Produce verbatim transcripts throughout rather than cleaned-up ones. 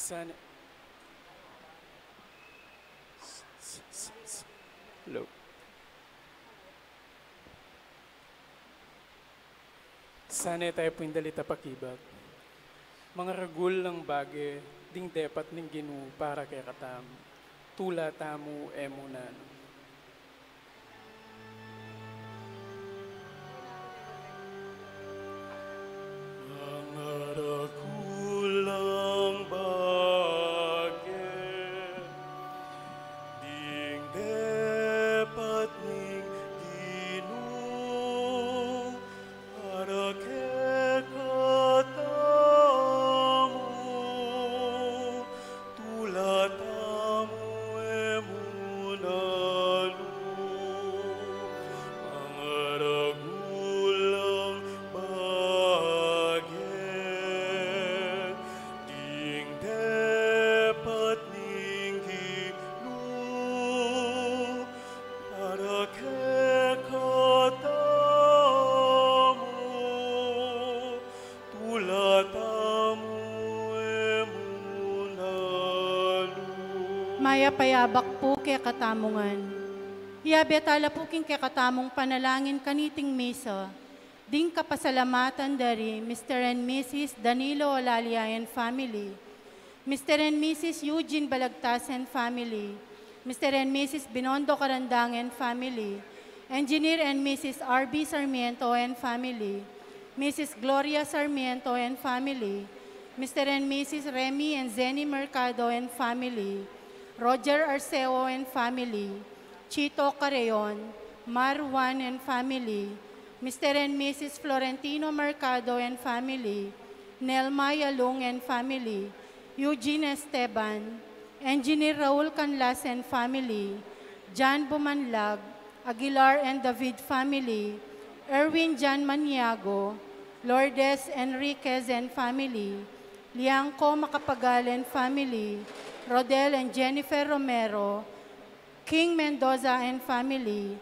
Sana. Hello. Sana tamu pung dalita pakibat. Mangaragul lang bage ding depat ning Ginu para kekatamu. Tula tamu e mu nanu. Mangaragul lang bage ding depat ning Ginu para kekatamu. Tula tamu e mu nanu. Mangaragul lang bage ding depat ning Ginu para kekatamu. Tula tamu e mu nanu. Mayap a yabak pu kekatamu ngan. Yabe tala pu king kekatamung panalangin kaniting misa ding kapasalamatan dari Mister and Missus Danilo Olalia and family, Mister and Missus Eugene Balagtas and family, Mister and Missus Binondo Carandang and family, Engineer and Missus R B Sarmiento and family, Missus Gloria Sarmiento and family, Mister and Missus Remy and Zenny Mercado and family, Roger Arceo and family, Chito Carreon, Mar Juan and family, Mister and Missus Florentino Mercado and family, Nelma Yalung and family, Eugene Esteban, Engineer Raul Canlas and family, John Bumanlag, Aguilar and David family, Erwin John Maniago, Lourdes Enriquez and family, Liangco Macapagal and family, Rodel and Jennifer Romero, King Mendoza and family,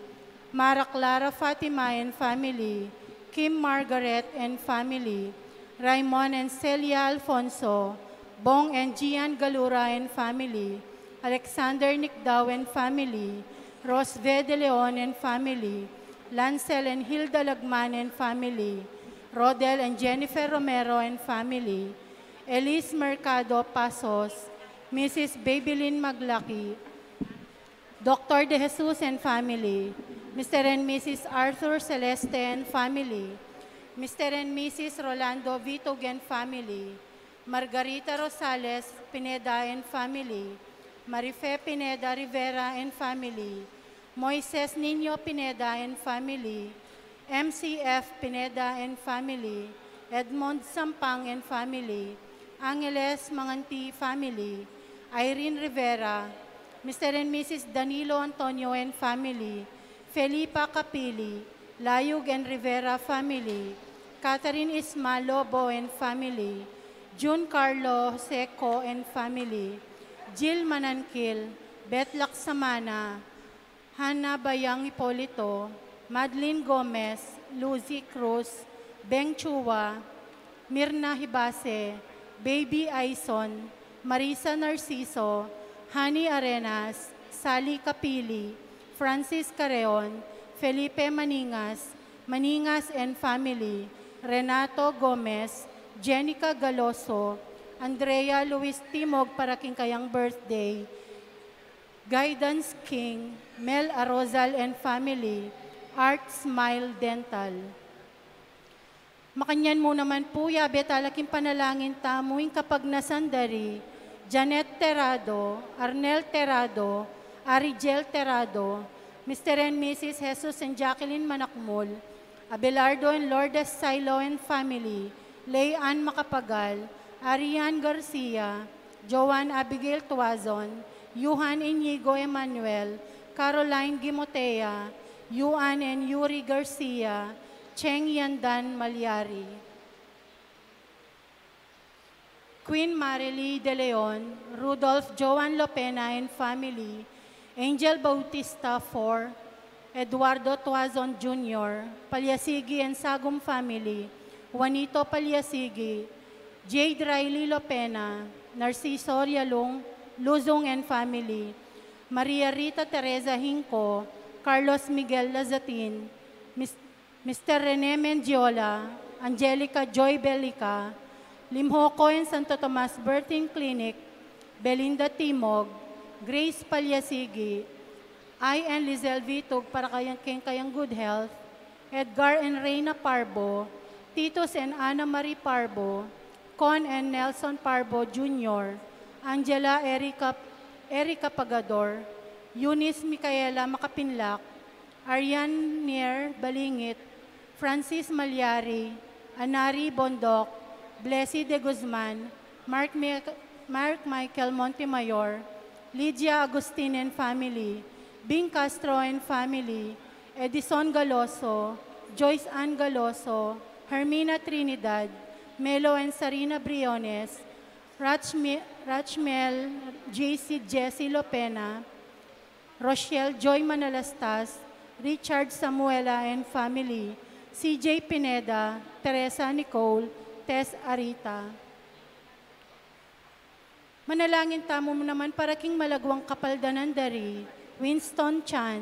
Mara Clara Fatima and family, Kim Margaret and family, Raymond and Celia Alfonso, Bong and Gian Galura and family, Alexander Nicdao and family, Rosve de Leon and family, Lancel and Hilda Lagman and family, Rodel and Jennifer Romero and family, Elise Mercado Pasos, Missus Babylin Maglaki, Doctor De Jesus and family, Mister and Missus Arthur Celeste and family, Mister and Missus Rolando Vitug and family, Margarita Rosales Pineda and family, Marife Pineda Rivera and family, Moises Niño Pineda and family, M C F Pineda and family, Edmond Sampang and family, Angeles Manganti family, Irene Rivera, Mister and Missus Danilo Antonio and family, Felipa Capili, Layug and Rivera family, Catherine Isma Lobo and family, Jun Carlo Seco and family, Jill Manankil, Beth Laksamana, Hannah Bayang Hipolito, Madeline Gomez, Lucy Cruz, Beng Chua, Mirna Hibase, Baby Aison, Marisa Narciso, Honey Arenas, Sally Capili, Francis Carreon, Felipe Maningas, Maningas and family, Renato Gomez, Jenica Galoso, Andrea Luis Timog para king kayang birthday, Guidance King, Mel Arozal and family, Art Smile Dental. Makanyan mu naman pu, yabe tala king panalangin tamu ing kapagnasan dari Janet Terrado, Arnel Terrado, Arigel Terrado, Mister and Missus Jesus and Jacqueline Manakmul, Abelardo and Lourdes Silo and family, Lay Ann Macapagal, Arian Garcia, Joan Abigail Tuazon, Yuhan Inigo Emmanuel, Caroline Gimotea, Yuan and Yuri Garcia, Cheng Yandan Malyari, Queen Marilee De Leon, Rudolph Joan Lopena and family, Angel Bautista four, Eduardo Tuazon Junior, Palyasigi and Sagum family, Juanito Palyasigi, Jade Riley Lopena, Narciso Rialong, Luzon and family, Maria Rita Teresa Hinco, Carlos Miguel Lazatin, Mis-, Mister Rene Mendiola, Angelica Joy Belica, Limhoco and Santo Tomas Birthing Clinic, Belinda Timog, Grace Palyasigi, I and Lizelle Vitug para kayang, keng kayang good health, Edgar and Reina Parbo, Titus and Ana Marie Parbo, Con and Nelson Parbo Junior, Angela Erica, Erica Pagador, Eunice Micaela Makapinlak, Arian Nier Balingit, Francis Malyari, Anari Bondoc, Blessy de Guzman, Mark, Mi-, Mark Michael Montemayor, Lydia Agustin and family, Bing Castro and family, Edison Galoso, Joyce Ann Galoso, Hermina Trinidad, Melo and Sarina Briones, Rachmi-, Rachmel J C Jesse Lopena, Rochelle Joy Manalastas, Richard Samuela and family, C J Pineda, Teresa Nicole, Tess Arita. Manalangin tamu naman para king malagwang kapaldanan dari Winston Chan,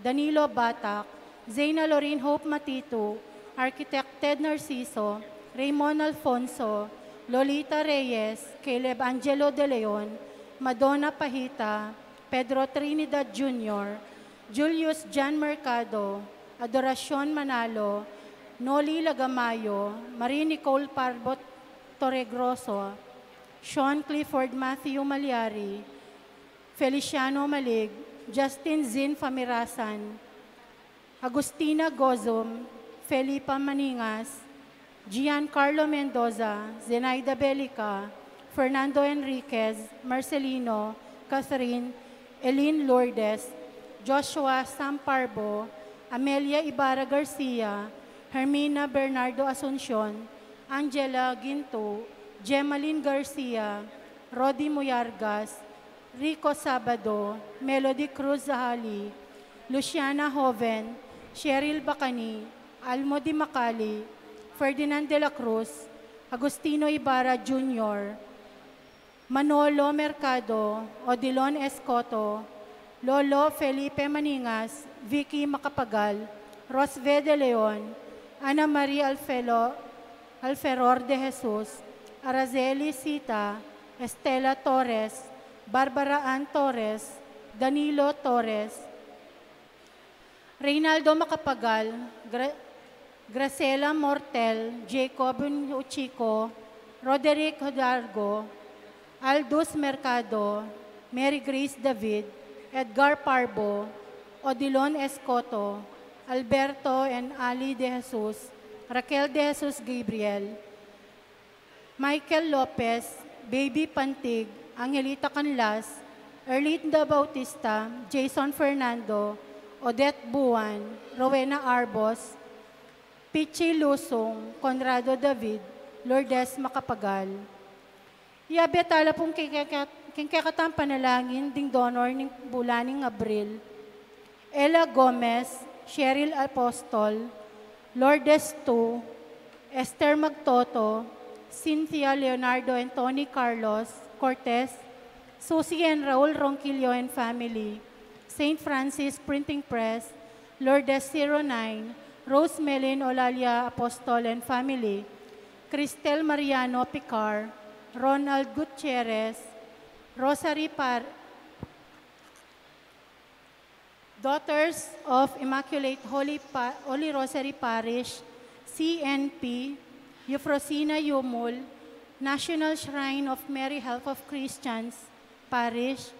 Danilo Batak, Zena Lorraine Hope Matitu, Architect Ted Narciso, Raymond Alfonso, Lolita Reyes, Caleb Angelo de Leon, Madonna Pahita, Pedro Trinidad Junior, Julius John Mercado, Adoracion Manalo, Noli Lagamayo, Marie Nicole Parbot Torregroso, Sean Clifford Matthew Malyari, Feliciano Malig, Justin Zin Famirasan, Agustina Gozum, Felipa Maningas, Giancarlo Mendoza, Zenaida Belica, Fernando Enriquez, Marcelino, Catherine, Elin Lourdes, Joshua Sam Parbo, Amelia Ibarra Garcia, Hermina Bernardo Asuncion, Angela Ginto, Gemaline Garcia, Rodi Muyargas, Rico Sabado, Melody Cruz Zahali, Luciana Joven, Cheryl Bacani, Almo Di Macali, Ferdinand de la Cruz, Agustino Ibarra Junior, Manolo Mercado, Odilon Escoto, Lolo Felipe Maningas, Vicky Macapagal, Rosve de Leon, Ana Marie Alfelo, Alferor de Jesus, Araceli Sita, Estela Torres, Barbara Ann Torres, Danilo Torres, Reynaldo Macapagal, Gra-, Graciela Mortel, Jacob Uchico, Roderick Hidalgo, Aldous Mercado, Mary Grace David, Edgar Parbo, Odilon Escoto, Alberto and Ali De Jesus, Raquel De Jesus Gabriel, Michael Lopez, Baby Pantig, Angelita Canlas, Erlinda Bautista, Jason Fernando, Odette Buan, Rowena Arbos, Pichi Lusung, Conrado David, Lourdes Macapagal. Yabe tala pung kekeka-, kekatang panalangin ding donor ning bulan ning Abril. Ella Gomez, Cheryl Apostol, Lourdes Tu, Esther Magtoto, Cynthia Leonardo and Tony Carlos Cortez, Susie and Raul Ronquillo and family, Saint Francis Printing Press, Lourdes zero nine, Rose Melin Olalia Apostol and family, Cristel Mariano Picar, Ronald Gutierrez, Rosary Par-, Daughters of Immaculate Holy Pa-, Holy Rosary Parish, C N P, Eufrosina Yumul, National Shrine of Mary Help of Christians Parish,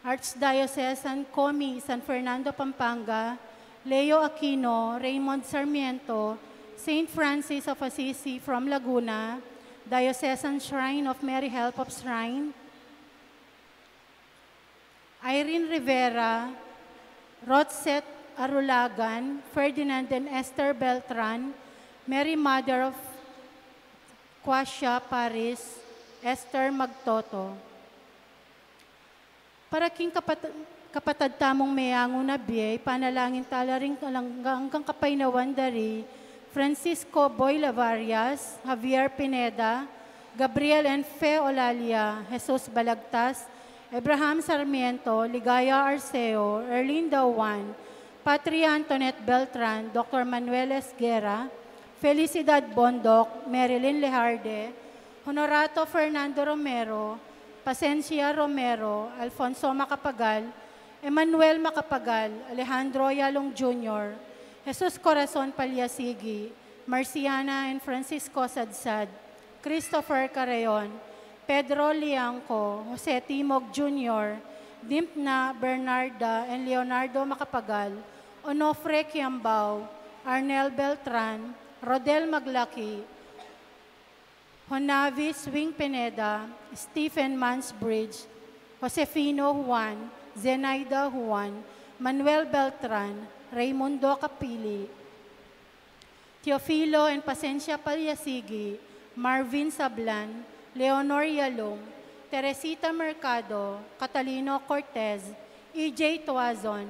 Archdiocesan Comi San Fernando, Pampanga, Leo Aquino, Raymond Sarmiento, Saint Francis of Assisi from Laguna, Diocesan Shrine of Mary Help of Shrine, Irene Rivera, Rotset Arulagan, Ferdinand and Esther Beltran, Mary Mother of Quasha Paris, Esther Magtoto. Para king kapat-, kapatad tamung meangu na bie, ipanalangin tala ring alang-, anggang kapaynawan dari Francisco Boy Lavarias, Javier Pineda, Gabriel and Fe Olalia, Jesus Balagtas, Abraham Sarmiento, Ligaya Arceo, Erlinda Juan, Patria Antoinette Beltran, Doctor Manuel Esguerra, Felicidad Bondoc, Marilyn Lejarde, Honorato Fernando Romero, Pasencia Romero, Alfonso Macapagal, Emmanuel Macapagal, Alejandro Yalong Junior, Jesus Corazon Paliasigi, Marciana and Francisco Sadsad, Christopher Carreon, Pedro Liangco, Jose Timog Junior, Dimpna Bernarda and Leonardo Macapagal, Onofre Kiambao, Arnel Beltran, Rodel Maglaki, Honavi Swing Pineda, Stephen Mansbridge, Josefino Juan, Zenaida Juan, Manuel Beltran, Raimundo Capili, Teofilo and Pasencia Paliasigi, Marvin Sablan, Leonor Yalong, Teresita Mercado, Catalino Cortez, E J Tuazon,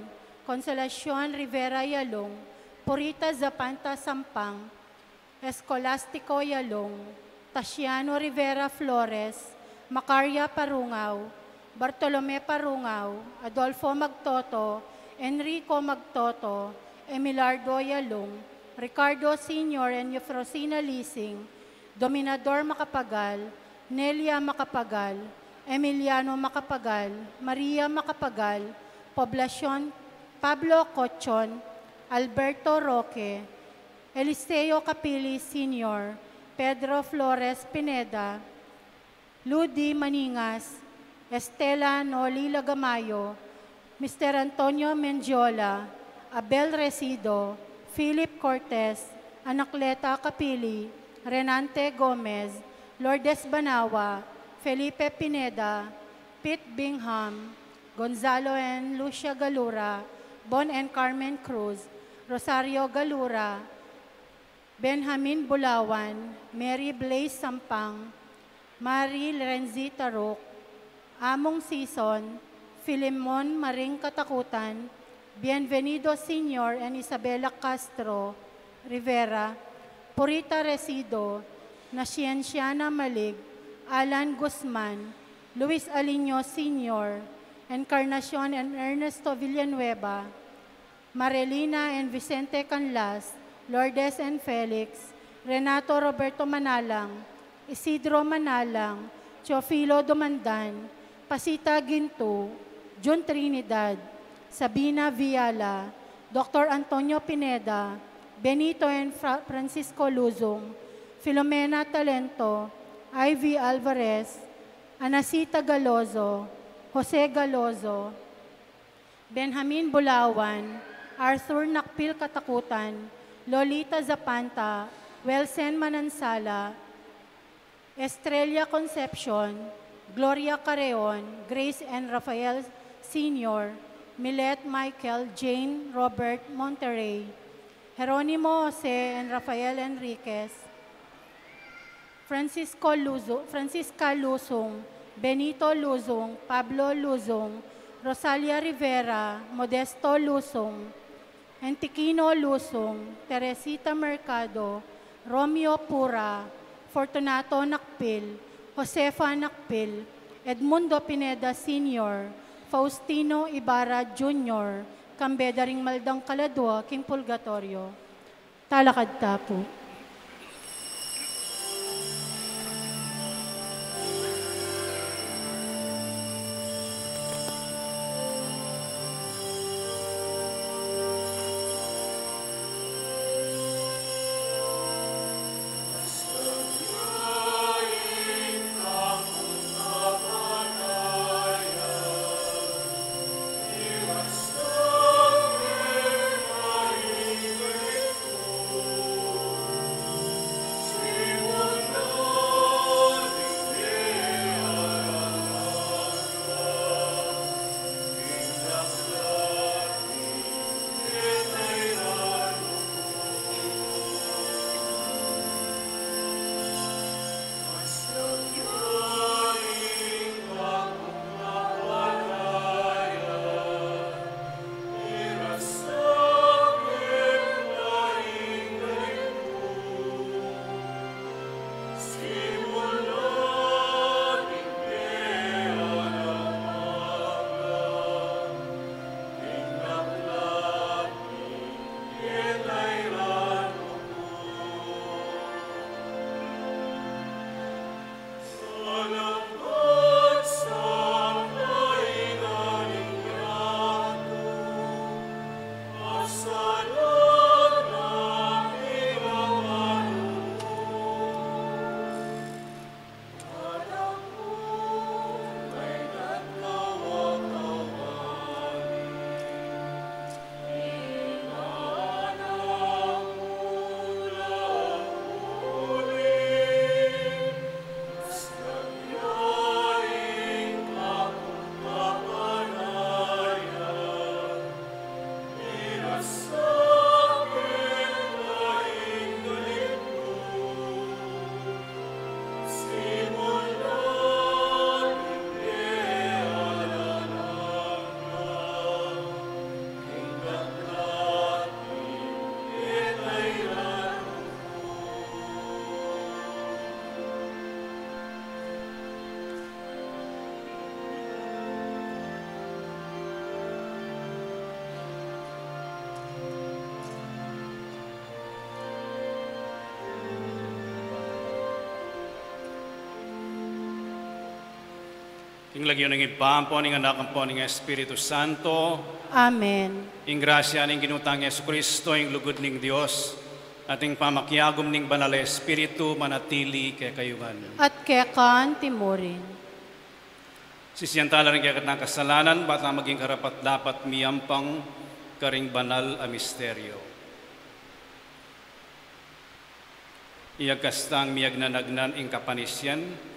Consolacion Rivera Yalong, Purita Zapanta Sampang, Escolastico Yalong, Tasiano Rivera Flores, Macaria Parungao, Bartolome Parungao, Adolfo Magtoto, Enrico Magtoto, Emilardo Yalong, Ricardo Senior and Eufrosina Lising, Dominador Macapagal, Nelia Macapagal, Emiliano Macapagal, Maria Macapagal, Poblacion, Pablo Cochon, Alberto Roque, Eliseo Capili Senior, Pedro Flores Pineda, Ludi Maningas, Estela Noli Lagamayo, Mister Antonio Mendiola, Abel Resido, Philip Cortez, Anacleta Capili, Renante Gomez, Lourdes Banawa, Felipe Pineda, Pete Bingham, Gonzalo and Lucia Galura, Bon and Carmen Cruz, Rosario Galura, Benjamin Bulawan, Mary Blaze Sampang, Mary Renzi Taruk, Among Sison, Filemon Maring Katakutan, Bienvenido Senior and Isabela Castro Rivera, Purita Resido, Nascienciana Malig, Alan Guzman, Luis Aliño Senior, Encarnacion and Ernesto Villanueva, Marelina and Vicente Canlas, Lourdes and Felix, Renato Roberto Manalang, Isidro Manalang, Teofilo Dumandan, Pasita Gintu, Jun Trinidad, Sabina Viala, Doctor Antonio Pineda, Benito and Fra-, Francisco Luzon, Filomena Talento, Ivy Alvarez, Anacita Galozo, Jose Galozo, Benjamin Bulawan, Arthur Nakpil Katakutan, Lolita Zapanta, Welsen Manansala, Estrella Concepcion, Gloria Carreon, Grace and Rafael Senior, Milet Michael, Jane Robert Monterrey, Jeronimo Jose and Rafael Enriquez, Francisco Luzo-, Francisca Luzon, Benito Luzon, Pablo Luzon, Rosalia Rivera, Modesto Luzon, Antiquino Luzon, Teresita Mercado, Romeo Pura, Fortunato Nakpil, Josefa Nakpil, Edmundo Pineda Senior, Faustino Ibarra Junior, kambe da ring maldang kaladua king purgatorio. Talakad ta pu. Ing lagyu ning Ibpa, ampo ning Anak, ampo ning Espiritu Santo. Amen. Ing grasya ning Ginu tang Jesucristo, ing lugud ning Dios, at ing pamakiagum ning Banal a Espiritu manatili kekayu ngan. At keka antimurin. Sisian tala ring kekatang kasalanan, ba tang maging karapat-dapat miyampang karing banal a misteryo. Iyagkas tang miyagnanagnan ing kapanisian.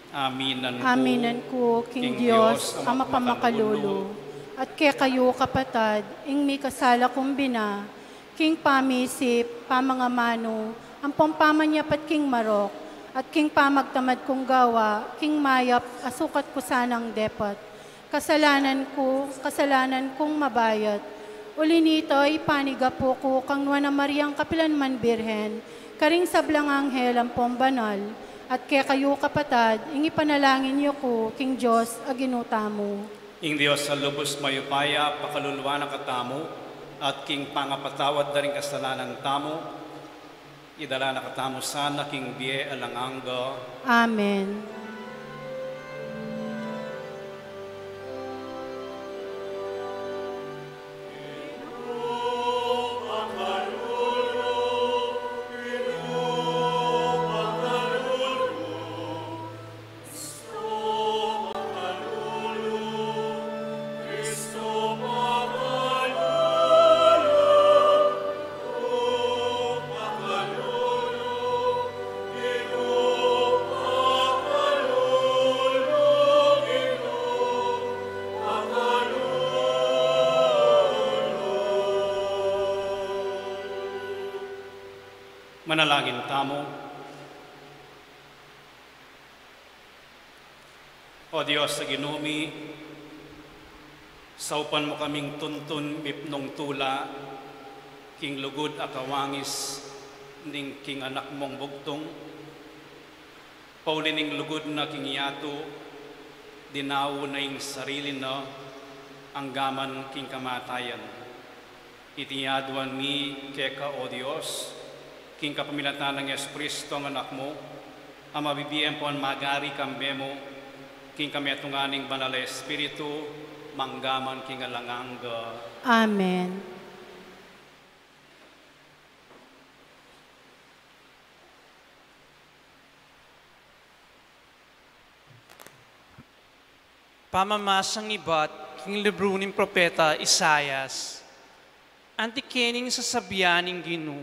Aminan ku, Aminan ku king king Dios Dios a a mapamakalulu, mapamakalulu, at kekayu, kapatad, ing mikasala kung bina, king pamisip, pamangamanu, ampong pamanyapat king marok, at king pamagtamad kung gawa king mayap a sukat ku sanang depat. Kasalanan ku, kasalanan kung mabayat. Uli nita, ipanigapu ku kang Nuan a Mariang kapilan man Birhen, karing sablang anghel ampong banal, at kekayu, kapatad, ing ipanalangin yu ku king Dios a Ginu tamu. Ing Dios a lubus mayupaya pakaluluan na katamu, at king pangapatawad da ring kasalanan tamu, idala na katamu sana king bie alang angga. Amen. Manalangin tamu. O Dios a Ginu mi, saupan mu kaming tuntun mipnung tula king lugud a kawangis ning king Anak mung bugtung. Pauli ning lugud na king yatu, dinau na ing sarili na anggaman king kamatayan. Iti aduan mi keka, O Dios, king kapamilatan nang Jesucristo a Anak mu, a mabibie ampon magari kambe mu, king kametungan ning Banal a Espiritu, manggaman king alang angga. Amen. Pamamasang ibat king libru ning propeta Isaias. Anti kening sasabian ning Ginu,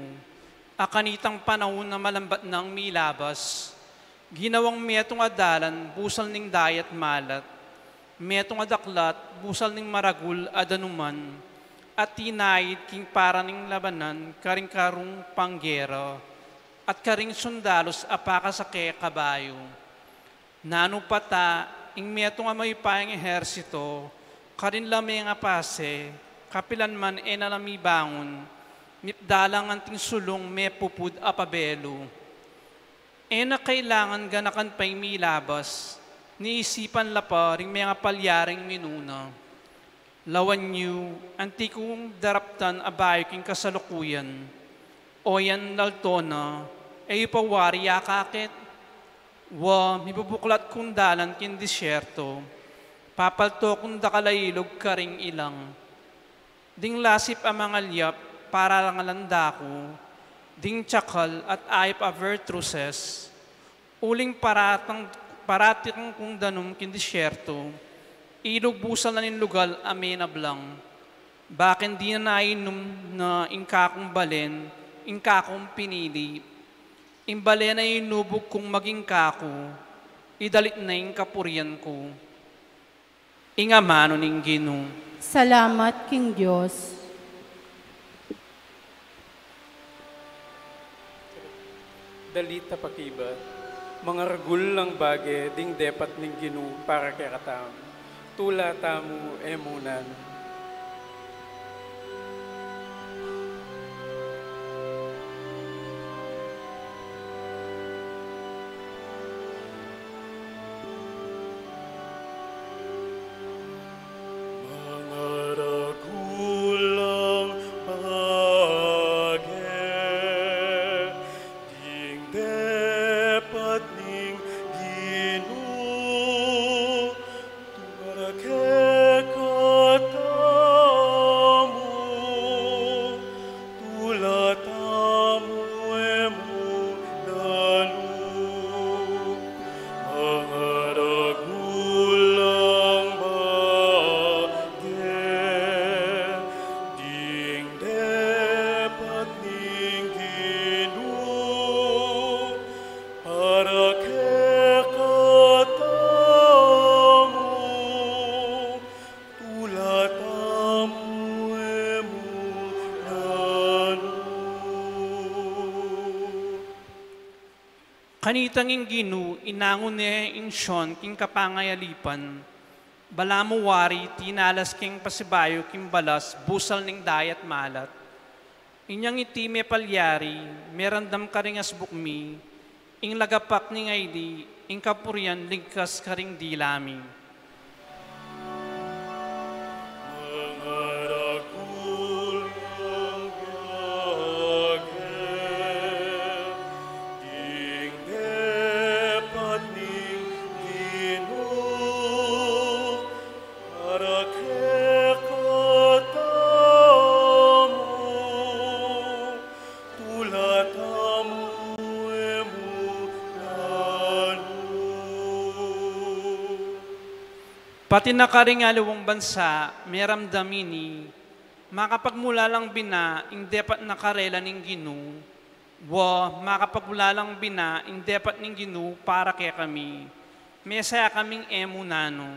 a kanitang panaun a malambat nang milabas, ginawang metung a dalan busal ning dayat malat, metung a daklat busal ning maragul a danuman, at tinaid king para ning labanan karing karung panggera, at karing sundalus a pakasake kabayu. Nanu pa ta, ing metung a mayupayang ehersito, karin la mengapase, kapilan man e na la mibangun, mipda lang anting sulung mepupud a pabelu. E na kailangan ganakan pa ing milabas, ni isipan la pa ring mengapalyaring minuna. Lawan yu, anti kung daraptan a bayu king kasalukuyan, o yan lalto na, e yu pa wari akakit? Wa, mibubuklat kung dalan king disyerto, papalto kung dakal a ilug karing ilang. Ding lasip a mangalyap, pararangalan da ku, ding tiakal at ayup a vertruses, uling paratang, paratikang kung danum king disyerto, ilug busal na ning lugal a menablang. Baken dinan ainum na ing kakung balen, ing kakung pinili, ing balen a inubug kung maging kaku, idalit na ing kapurian ku. Ing amanu ning Ginu. Salamat king Dios. Dalit a pakibat, mangaragul lang bage ding depat ning Ginu para kekatamu. Tula tamu e mu nanu. Mangaragul lang bage ding depat ning Ginu, Kanitang ing Ginu inangu ne ing Sion king kapangayalipan, balamu wari tinalas keng pasibayu king balas busal ning dayat malat. Inyang iti mepalyari, meramdam karing asbuk mi, ing lagapak ning aili, ing kapurian ligkas karing dila mi. Mangaragul lang biage, ding depat ning Ginu, para kekatamu, tulatamu e mu lalu. Pati na karing aliwang bansa, meramdam ini, makapagmulalang bina ing depat na karela ning Ginu, wa makapagmulalang bina ing depat ning Ginu para kekami, mesaya kaming e mu nanu.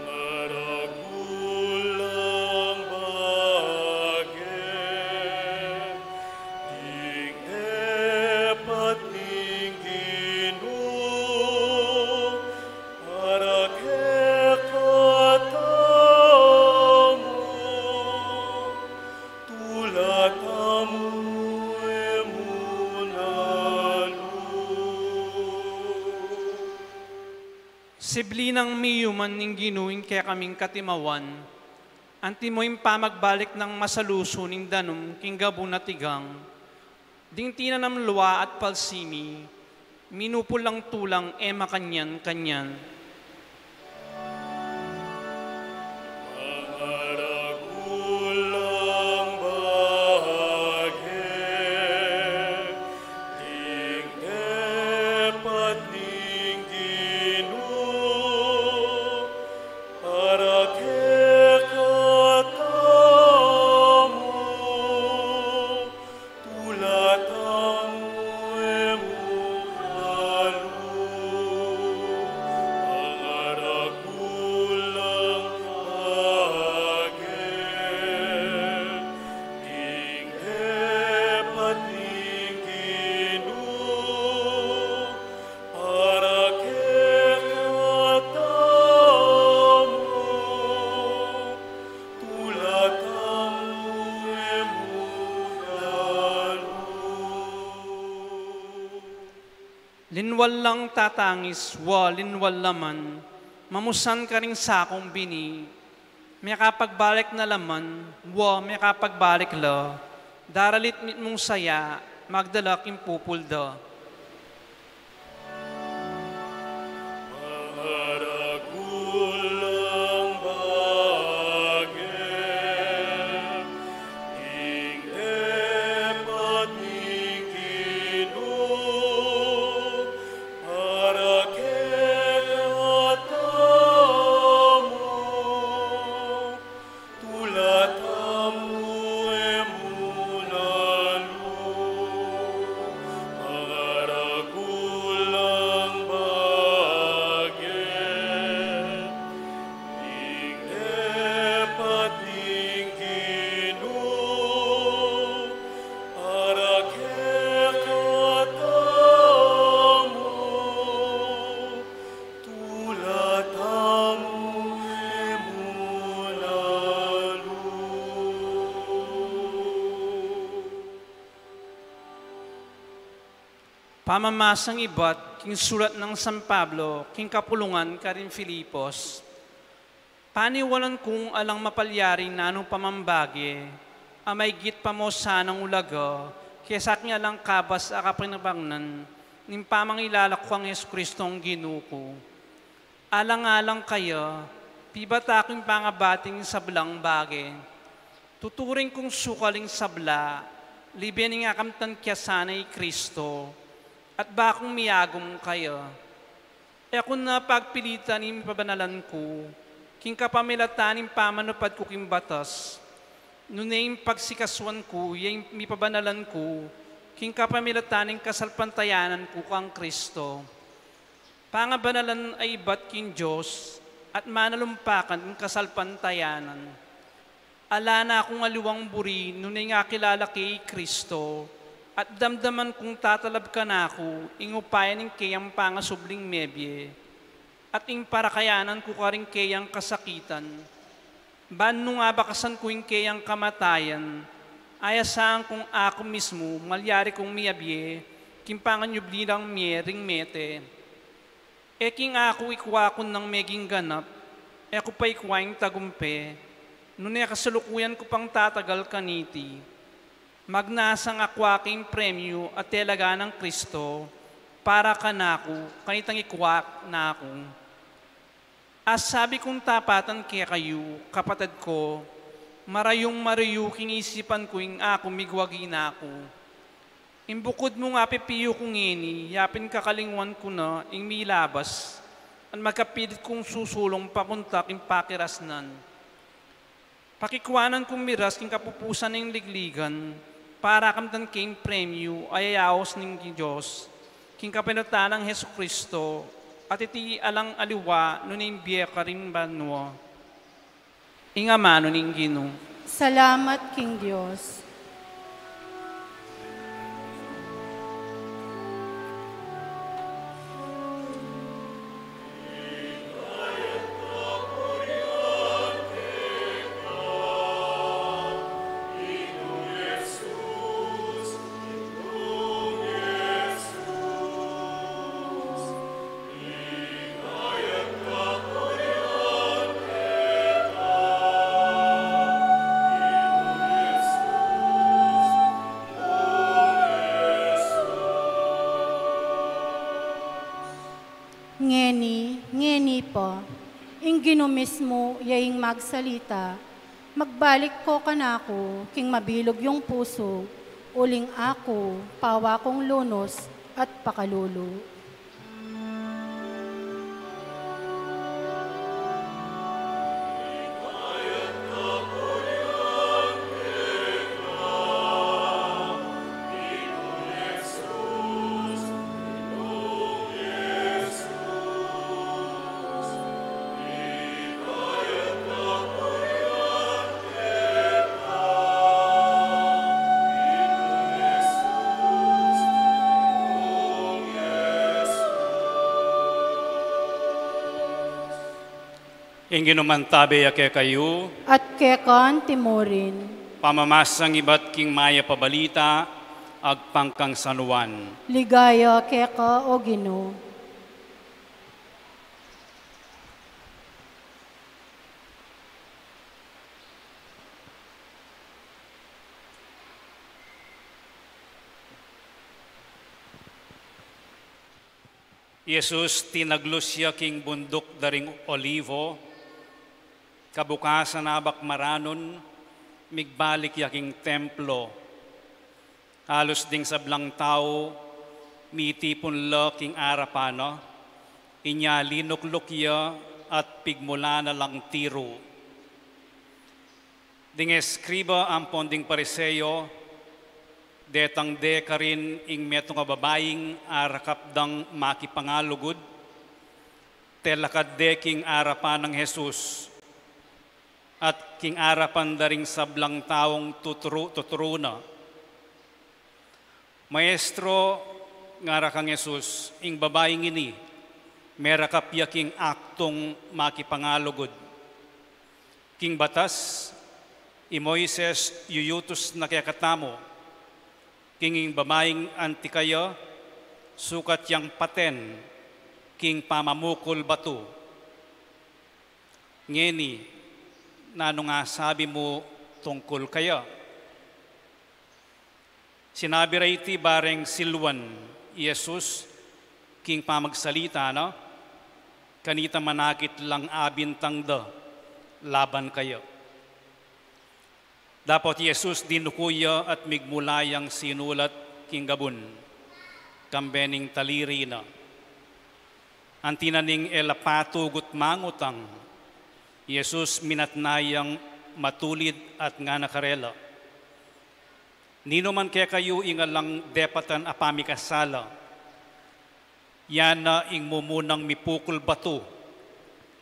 Mangaragul lang biage, ding depat ning Ginu, para kekatamu, tulatamu e mu lalu. Sibli nang miyuman ning Ginu ing kekaming katimawan, antimo ing pamagbalik nang masalusu ning danum king gabun a tigang, ding tinanam lua at palsimi, minupul lang tulang e makanyan-kanyan. Mangaragul lang biage, ding depat ning Ginu, para kekatamu, tulatamu e mu lalu. Mangaragul lang biage, ding depat ning Ginu, para kekatamu, tulatamu e mu lalu. Linwal lang tatangis, wa linwal laman, mamusan karing sakung bini, mekapagbalik na laman, wa mekapagbalik la, daralit mitmung saya, magdala king pupul da. Mangaragul lang biage, ding depat ning Ginu, para kekatamu, tulatamu e mu lalu. Mangaragul lang biage, ding depat ning Ginu, para kekatamu, tulatamu e mu lalu. Pamamasang ibat king sulat nang San Pablo king kapulungan karing Filipos. Paniwalan kung alang mapalyari nanu pa mang bage a maigit pa mo sanang ulaga kesa king alang kabas a kapanibangnan ning pamangilala ku kang Jesu Kristong Ginu ku. Alang-alang kaya, pibata ku ing pangabating sablang bage. Tuturing kung sukal ing sabla, libe ning akamtan kya sana i Kristo, at bakung miyagum kaya. E ku na pagpilitan ing mipabanalan ku, king kapamilatan ning pamanupad ku king batas, nune ing pagsikasuan ku, ya ing mipabanalan ku, king kapamilatan ning kasalpantayanan ku kang Kristo. Pangabanalan a ibat king Dios, at manalumpakan ing kasalpantayanan. Ala na kung aliwang buri, nune ing akilala ke i Kristo, At damdaman kung tatalab kanaku ing upaya ning keyang pangasubling mebie, at ing parakayanan ku karing keyang kasakitan, ban nung abakasan ku ing keyang kamatayan, ayasang kung aku mismu malyari kung miyabie king panganyubli nang mie ring mete. E king aku ikua ku nang meging ganap, e ku pa ikua ing tagumpe, nune kasalukuyan ku pang tatagal kaniti. Magnasang akua king premyu a telaga nang Kristo para kanaku, kanitang ikua na ku. Asabi kung tapatan kekayu, kapatad ku, marayung marayu king isipan ku ing aku migwagi na ku. Ing bukud mung apipiyu ku ngeni, yapin kakalingwan ku na ing milabas, at magkapilit kung susulung papunta king pakirasnan. Pakikuanan kung miras king kapupusan ning ligligan, para kamtan king premyu a yayaus ning Dios, king kapamilatan nang Jesucristo, at iti alang aliwa nune ing bie karin banua. Ing amanu ning Ginu. Salamat king Dios. Ngeni, ngeni pa, ing Ginu mismu ya ing magsalita, magbalik ko kanaku king mabilug yung pusu, uling aku, pawa kung lunus at pakalulu. Ing Ginu mantabe ya kekayu. At keka antimurin. Pamamasang ibat king Mayap a Balita agpang kang San Juan. Ligaya keka, O Ginu. I Jesus tinaglus ya king bunduk da ring Olivo. Kabukasan, abak maranun, migbalik ya king templo. Alus ding sablang tau mitipun la king arapan na, inya linukluk ya at pigmulan na lang tiru. Ding eskriba ampon ding Pariseo detang de karin ing metung a babaing arakap dang makipangalugud, telakad de king arapan nang Jesus, at king arapan da ring sablang taung tuturu, tuturu na. Maestro, ngara kang Jesus, ing babaing ini, merakap ya king aktung makipangalugud. King batas, i Moises yuyutus na kekatamu, king ing babaing anti kaya, sukat yang paten king pamamukul batu. Ngeni, nanung asabi mu tungkul kaya? Sinabi ra iti bareng siluan i Jesus king pamagsalita na, kanita manakit lang abintang da laban kaya. Dapot i Jesus dinuku ya at migmula yang sinulat king gabun, kambe ning taliri na. Anti na ning e la patugut mangutang, i Jesus minatna yang matulid at ngana karela, "Ninu man kekayu ing alang depatan a pamikasala, ya na ing mumunang mipukul batu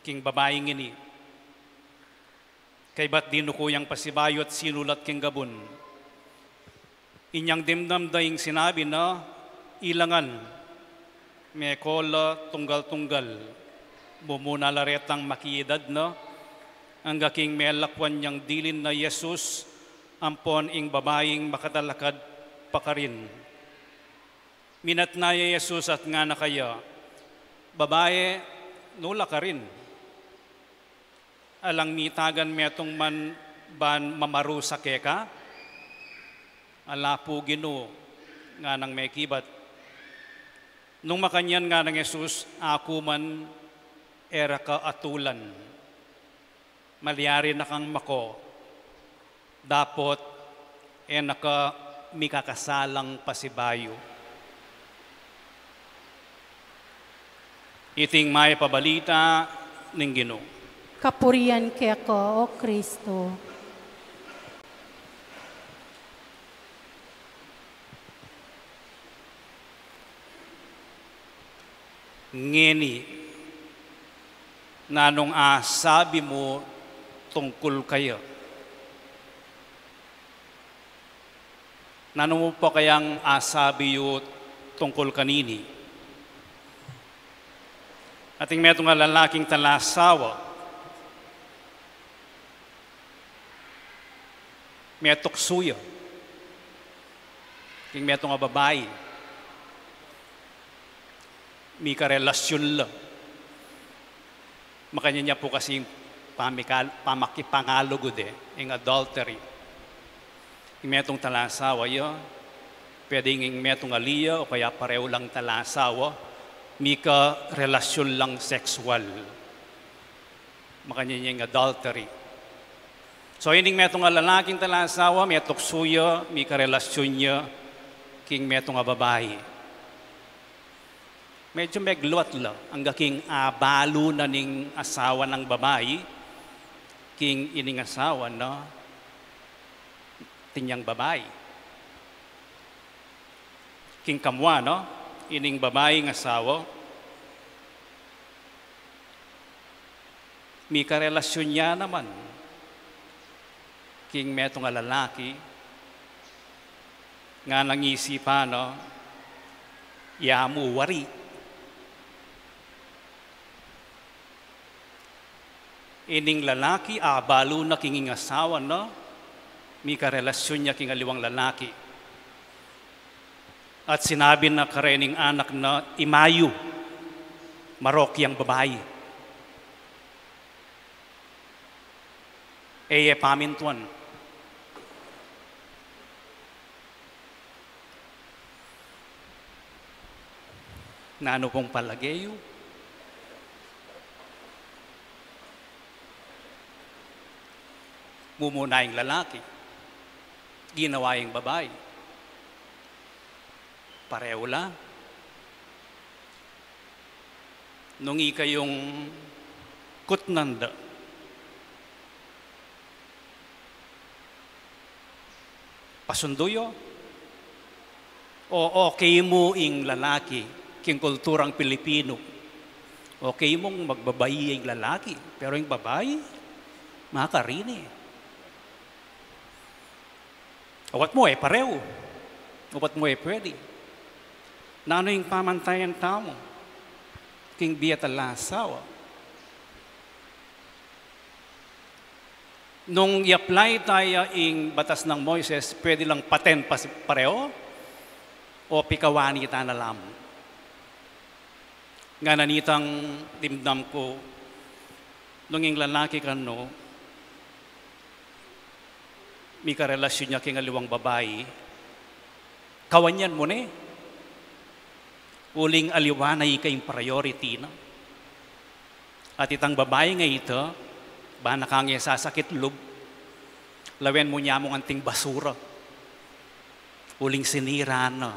king babaing ini." Kaybat dinuku yang pasibayu at sinulat king gabun. Inyang dimdam da ing sinabi na, ilangan, meko la tunggal-tunggal, mumuna la retang makiedad na, angga king melakwan yang dilin na Jesus, ampon ing babaing makatalakad pa karin. Minatna ya Jesus at ngana kaya, "Babai, nu la karin? Alang mitagan metung man ban mamarusa keka?" "Ala pu, Ginu," nganang mekibat. Nung makanyan nganang Jesus, "Aku man, e ra ka atulan. Malyari na kang mako. Dapot, e na ka mikakasalang pasibayu." Iting mayap a balita ning Ginu. Kapurian keka, O Kristo. Ngeni, nanung asabi mu tungkul kaya? Nanu mu pa kayang asabi yu tungkul kanini? Ating metung a lalaking talasawa, metuksu ya king metung a babai, mikarelasyun la. Makanyan ya pu kasi pamikal-, pamakipangalugud e, ing adultery. Ing metung talasawa ya, pwede ing metung ali ya, o kaya pareho lang talasawa, mikarelasyun lang sexual. Makanyan ya ing adultery. So, ining metung a lalaking talasawa, metuksu ya, mikarelasyun ya king metung a babai. Medyo megluat la, angga king abalu na ning asawa nang babai king ining asawa na tinyang babai. King kamua, no? Ining babaing asawa, mikarelasyun ya naman king metung a lalaki, nganang isipan na, "Ya mu wari." Ining lalaki, abalu na king ing asawa na, mikarelasyun ya king aliwang lalaki. At sinabi na karening anak na, "Imayu, marok yang babai." E ye pamintuan. Nanu pung palage yu? Mumuna ing lalaki, ginawa ing babai. Pareho la. Nung ikayung kutnan da, pasundu yu, o okay mu ing lalaki king kulturang Pilipino? Okay mung magbabai ing lalaki, pero ing babai, makarini. Awat mu e pareho. Awat mu e pwede. Nanu ing pamantayan tamu king bie talasawa? Nung i-apply taya ing batas nang Moises, pwede lang paten pas-, pareho o pikawani ta na la mu? Ngana nitang dimdam ku, nung ing lalaki kanu, mikarelasyun ya king aliwang babai, kawanyan mu ne. Uling aliwa na ika ing priority na. At itang babai nga ita, ba na kang e sasakit lub, lawen mu nya mung anting basura. Uling sinira na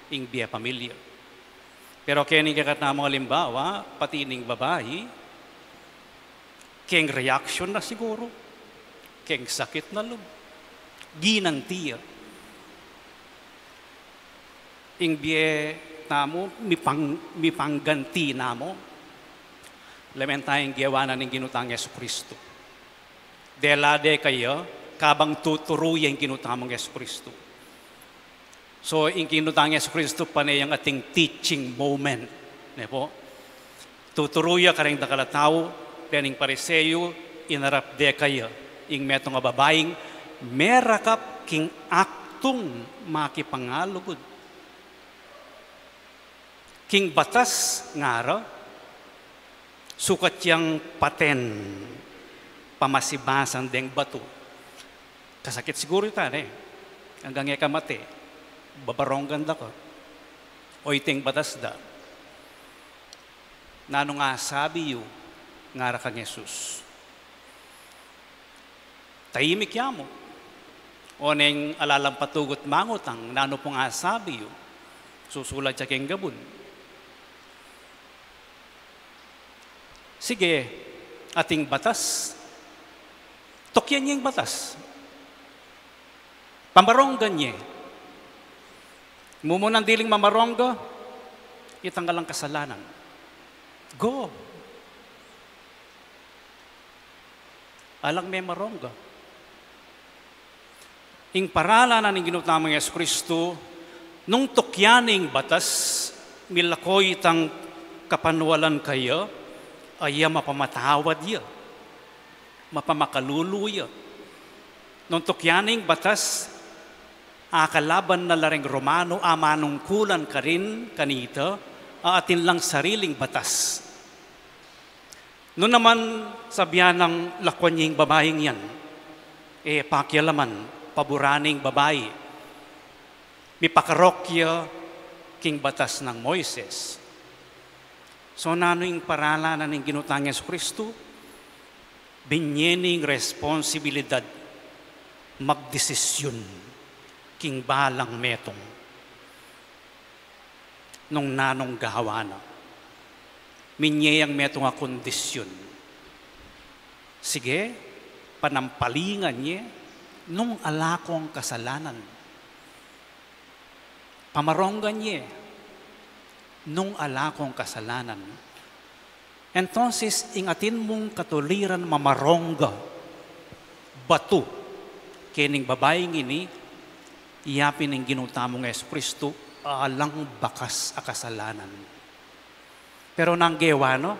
ing bie pamilya. Pero keni kekatamung alimbawa, pati ning babai, keng reaction na siguru, keng sakit na lub, ginanti ya. Ing bie tamu, mipang-, mipangganti na mu. Lawen ta ing gewa na ning Ginu tang Jesucristo. Dela de kaya, kabang tuturu ya ing Ginu tamung Jesucristo. So, ing Ginu tang Jesucristo pane yang ating teaching moment, ne pu? Tuturu ya karing dakal a tau, dening Pariseo, inarap de kaya ing metung a babaing merakap king aktung makipangalugud. King batas ngara, sukat yang paten pamasibasan deng batu. Kasakit siguru ita, ne? Anggang e ka mate, babaronggan da ka. O iting batas da. Nanung asabi yu? Ngara kang Jesus. Taimik ya mu. O neng ala lang patugut mangutang, nanu pung asabi yu? Susulat ya keng gabun. Sige, ating batas. Tukyan ye ing batas. Pamaronggan ye. Mumunang diling mamarongga, itang alang kasalanan. Go. Alang memarongga. Ing parala na ning Ginu tamung Jesucristo, nung tukyan ne ing batas, milako itang kapanualan kaya, aya mapamatawad ya, mapamakalulu ya. Nung tukyan ne ing batas, akalaban na la reng Romano a manungkulan karin kanita, a atin lang sariling batas. Nu naman sabyan nang lakwan ye ing babaing yan, e pakialaman, paburan ne ing babai, mipakarok ya king batas nang Moises. So, nanu ing parala na ning Ginu tang Jesucristo? Binye ne ing responsibilidad magdesisyun king balang metung. Nung nanung gawan na, minye yang metung a kondisyun. Sige, panampalingan ye nung ala kong kasalanan. Pamaronggan ye nung ala kong kasalanan. Entonces, ing atin mung katuliran mamarongga, batu, kening babaing ini, iya pin ing Ginu tamung Jesucristo, alang bakas a kasalanan. Pero nung gewa na,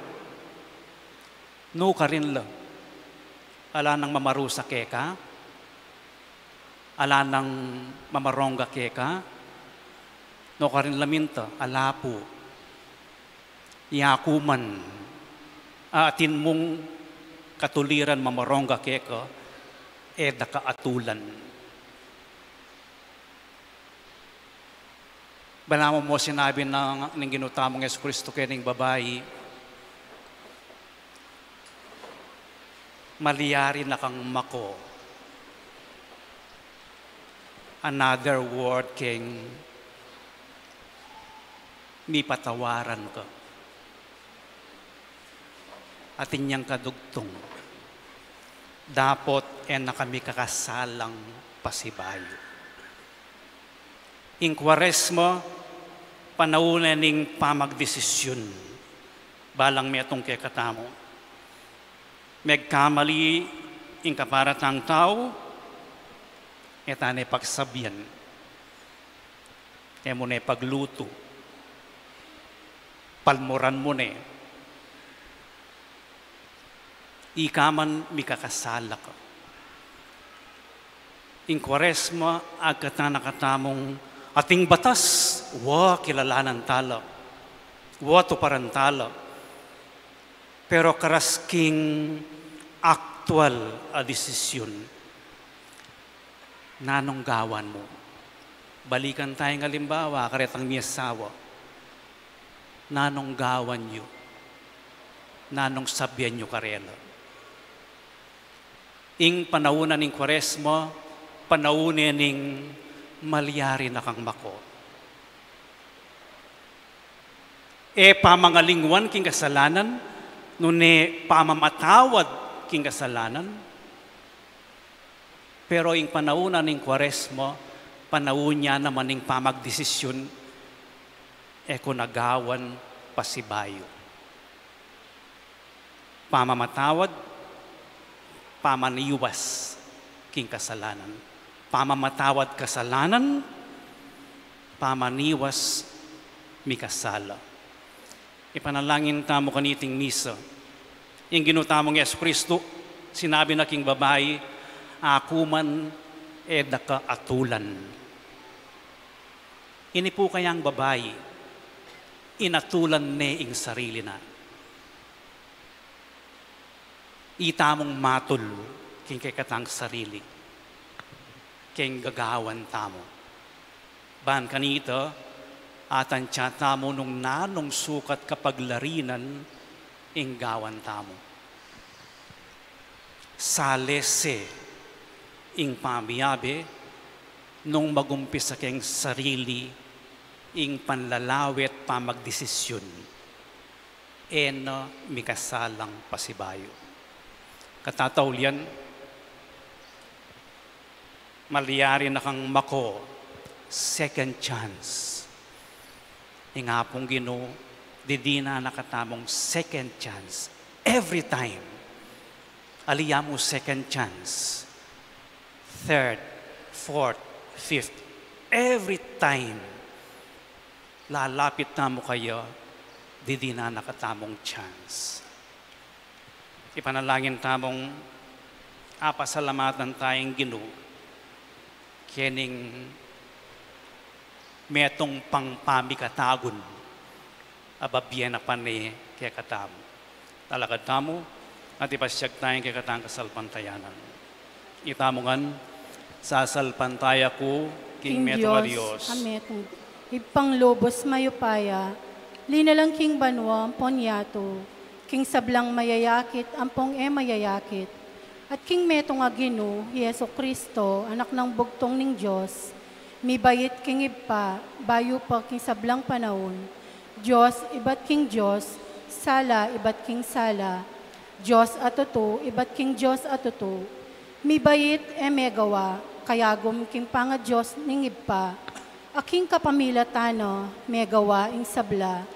nu karin la? Ala nang mamarusa keka? Ala nang mamarongga keka? Nu karin la minta? Ala pu. Yaku man, a atin mung katuliran mamarongga keka, e da ka atulan. Balamu mu sinabi na ning Ginu tamung Jesucristo kening babai, "Malyari na kang mako." Another word keng mipatawaran ka. Atin yang kadugtung, dapot e na kami kakasalang pasibayu. Ing Kuaresma, panaun ne ning pamagdesisyun, balang metung kekatamu. Megkamali ing kaparatang tau, e ta ne pagsabian. E mu ne paglutu. Palmuran mu ne. Ika man mikakasala ka. Ing Kuaresma, agkatan na katamung ating batas, wa kilalanan ta la, wa tuparan ta la. Pero karas king aktual a desisyun. Nanung gawan mu? Balikan taya ing alimbawa, karetang miasawa. Nanung gawan yu? Nanung sabian yu karela? Ing panaun na ning Kuaresma, panaun ne ning malyari na kang mako. E pamangalingwan king kasalanan, nune pamamatawad king kasalanan. Pero ing panaun na ning Kuaresma, panaun ya naman ning pamagdesisyun, e ku na gawan pasibayu. Pamamatawad, pamaniwas king kasalanan. Pamamatawad kasalanan, pamaniwas mikasala. Ipanalangin tamu kaniting misa. Ing Ginu tamung Jesucristo, sinabi na king babai, "Aku man, e da ka atulan." Ini pu kayang babai, inatulan ne ing sarili na. Itamung matul king kekatang sarili, king gagawan tamu. Ban kanita, atantya tamu nung nanung sukat kapaglarinan ing gawan tamu. Salese ing pamiabe nung magumpisa keng sarili ing panlalawet pamagdesisyun. E na mikasalang pasibayu. Katataulian, malyari na kang mako, second chance. Ing Apung Ginu, didinan na katamung second chance. Every time. Ali ya mu second chance. Third, fourth, fifth. Every time lalapit tamu kaya, didinan na katamung chance. Ipanalangin tamung apasalamatan taya ing Ginu kening metung pang pamikatagun a bibie na pa ne kekatamu. Talakad tamu, at ipasyag taya ing kekatang kasalpantayanan. Itamu ngan, sasalpantaya ku king metung a Dios, a metung, Ibpang lubus mayupaya, linalang king banua ampon yatu, king sablang mayayakit ampon e mayayakit, at king metung a Ginu, Jesucristo, Anak nang bugtung ning Dios, mibait king Ibpa, bayu pa king sablang panaun, Dios ibat king Dios, sala ibat king sala, Dios a tutu ibat king Dios a tutu, mibait e megawa, kayagum king pangaDios ning Ibpa, a king kapamilatan na megawa ing sabla.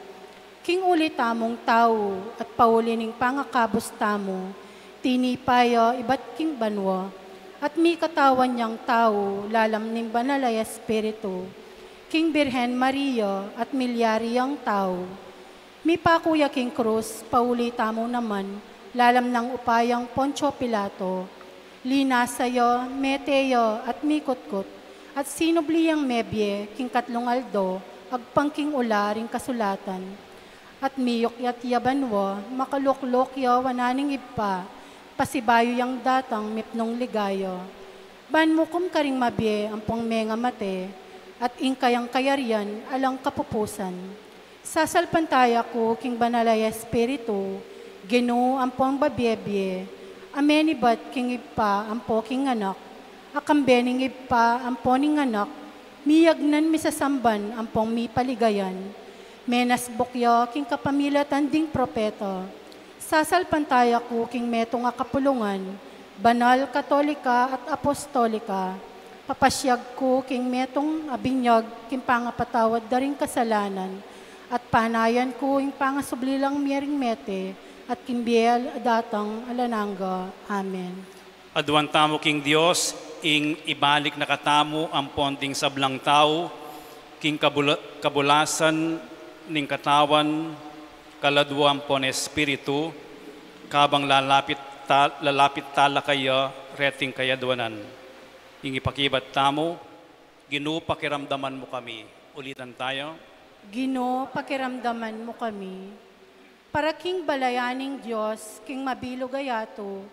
King uli tamung tau at pauli ning pangakabus tamu, tinipa ya ibat king banua, at mikatawan yang tau lalam ning Banal a Espiritu, king Birhen Maria at milyari yang tau. Mipaku ya king krus, pauli tamu naman, lalam nang upayang Poncio Pilato. Linasa ya, mete ya, at mikutkut, at sinubli yang mebie king katlung aldo, agpang king ula ring kasulatan. At miyukyat ya banua, makalukluk ya wanan ning Ibpa, pasibayu yang datang mipnung ligaya. Ban mukum karing mabie ampong mengamate, at ing kayang kayarian alang kapupusan. Sasalpantaya ku king Banal a Espiritu, Ginu ampong babie-bie, a menibat king Ibpa ampo king Anak, a kambe ning Ibpa ampo ning Anak, miyagnan misasamban ampong mipaligayan. Menasbuk ya king kapamilatan ding propeta. Sasalpantaya ku king metung a kapulungan, banal, katolika, at apostolika. Papasyag ku king metung a binyag king pangapatawad da ring kasalanan, at panayan ku ing pangasubli lang mie ring mete, at king bie a datang alang angga. Amen. Aduan tamu king Dios, ing ibalik na katamu ampon ding sablang tau, king kabula-, kabulasan ning Katawan, Kaladua ampon Espiritu, kabang lalapit ta-, lalapit talakaya reting kayaduanan. Ing ipakibat tamu, Ginu, pakiramdaman mu kami. Ulitan taya. Ginu, pakiramdaman mu kami. Para king balayan ning Dios, king mabilug a yatu,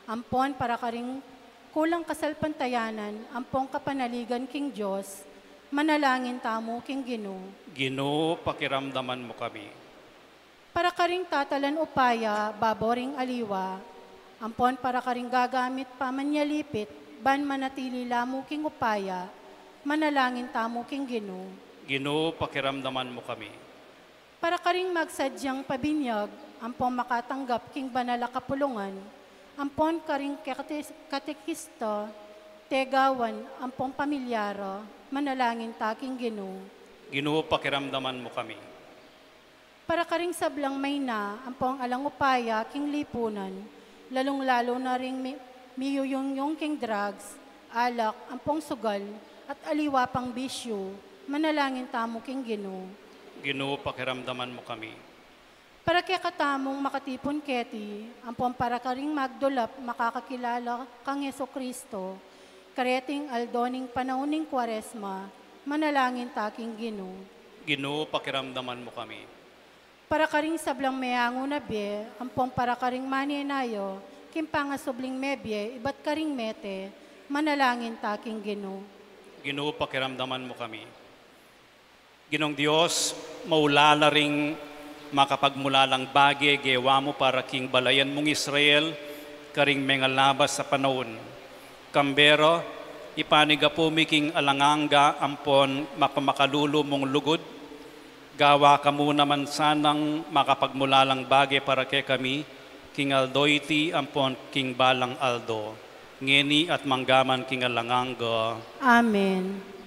ampon para karing kulang kasalpantayanan, ampon kapanaligan king Dios, manalangin tamu king Ginu. Ginu, pakiramdaman mu kami. Para karing tatalan upaya babo ring aliwa, ampon para karing gagamit pamanyalipit, ban manatili la mu king upaya, manalangin tamu king Ginu. Ginu, pakiramdaman mu kami. Para karing magsadyang pabinyag, ampon makatanggap king banal a kapulungan, ampon karing katekis-, katekista, tegawan, ampon pamilyara, manalangin ta king Ginu. Ginu, pakiramdaman mu kami. Para karing sablang maina, ampong alang upaya king lipunan, lalung-lalu na ring mi-, miyuyungyung king drugs, alak, ampong sugal, at aliwa pang bisyu, Manalangin tamu king Ginu. Ginu, pakiramdaman mu kami. Para kekatamung makatipun keti, ampon para karing magdulap makakakilala kang Jesucristo, kareting aldo ning panaun ning Kuaresma, manalangin ta king Ginu. Ginu, pakiramdaman mu kami. Para karing sablang meangu na bie, ampon para karing manenayu king pangasubling mebie ibat karing mete, manalangin ta king Ginu. Ginu, pakiramdaman mu kami. Ginung Dios, maulala ring makapagmulalang bage gewa mu para king balayan mung Israel, karing mengalabas a panaun. Kambe ra, ipanigapu mi king alang angga ampon mapamakalulu mung lugud, gawa ka mu naman sanang makapagmulalang bage para kekami, king aldo iti ampon king balang aldo, ngeni at manggaman king alang angga. Amen.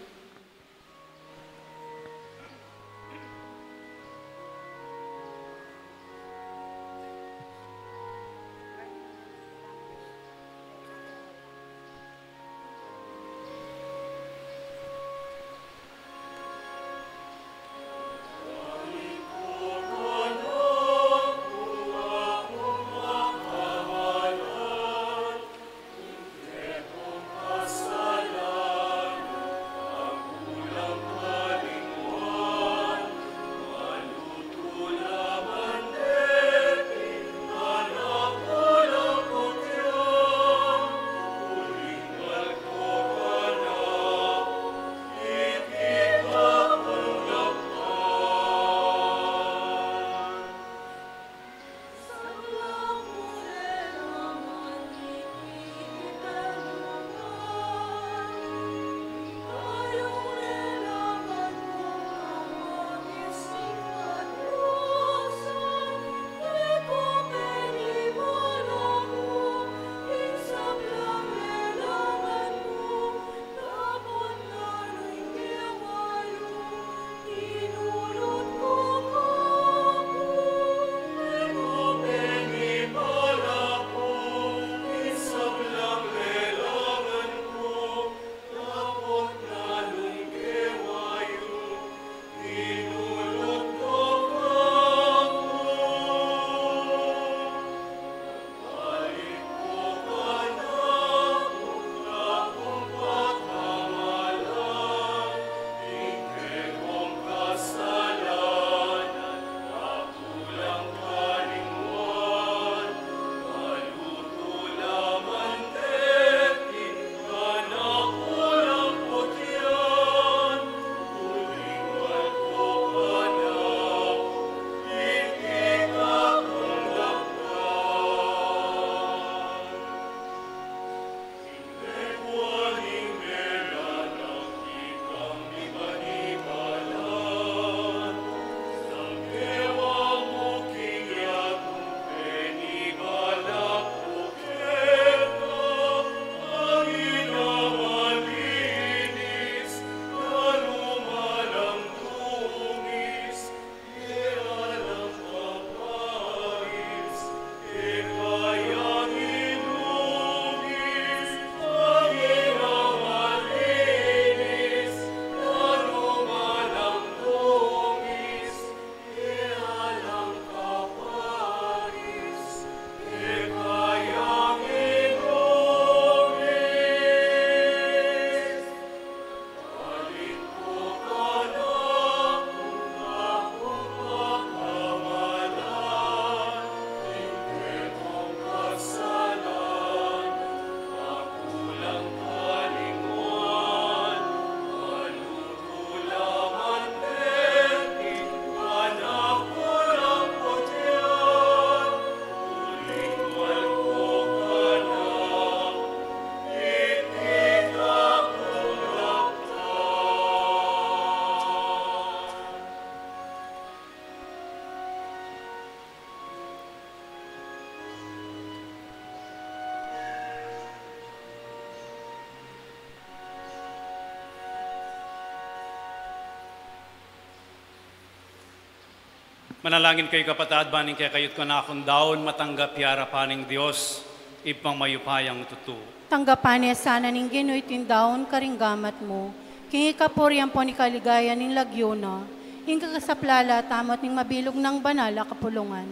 Manalangin kayu, kapatad, ban ing kekayu't kanakung daun matanggap ya arapan ning Dios, Ibpang mayupayang tutu. Tanggapan na sana ning Ginu iting daun karing gamat mu, King ikapuri ampon ikaligaya ning lagyu na, ing kakasaplala tamu at ning mabilug nang banal a kapulungan.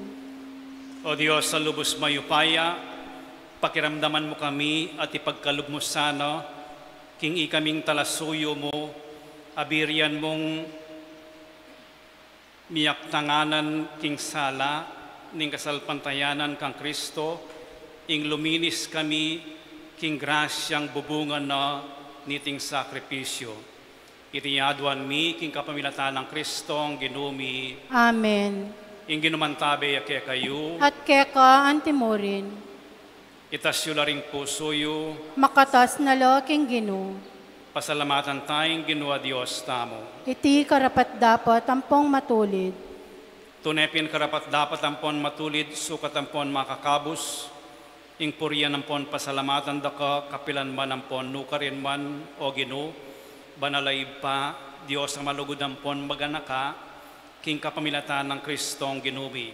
O Dios a lubus mayupaya, pakiramdaman mu kami at ipagkalub mu sana, king ikaming talasuyu mu, abirian mung miyaktanganan king sala ning kasalpantayanan kang Kristo, ing luminis kami king grasyang bubungan na niting sakripisyu. Iti aduan mi king kapamilatan nang Kristong Ginu mi. Amen. Ing Ginu mantabe ya kekayu. At keka antimurin. Itas yu la ring pusu yu. Makatas na la king Ginu. Pasalamatan taya ing Ginu a Dios tamu. Iti karapat-dapat ampong matulid. Tune pin karapat-dapat ampon matulid, sukat ampon makakabus, ing purian ampon pasalamatan da ka kapilan man ampon nukarin man, O Ginu, banal a Ibpa, Dios a malugud ampon maganaka, king kapamilatan nang Kristong Ginu mi.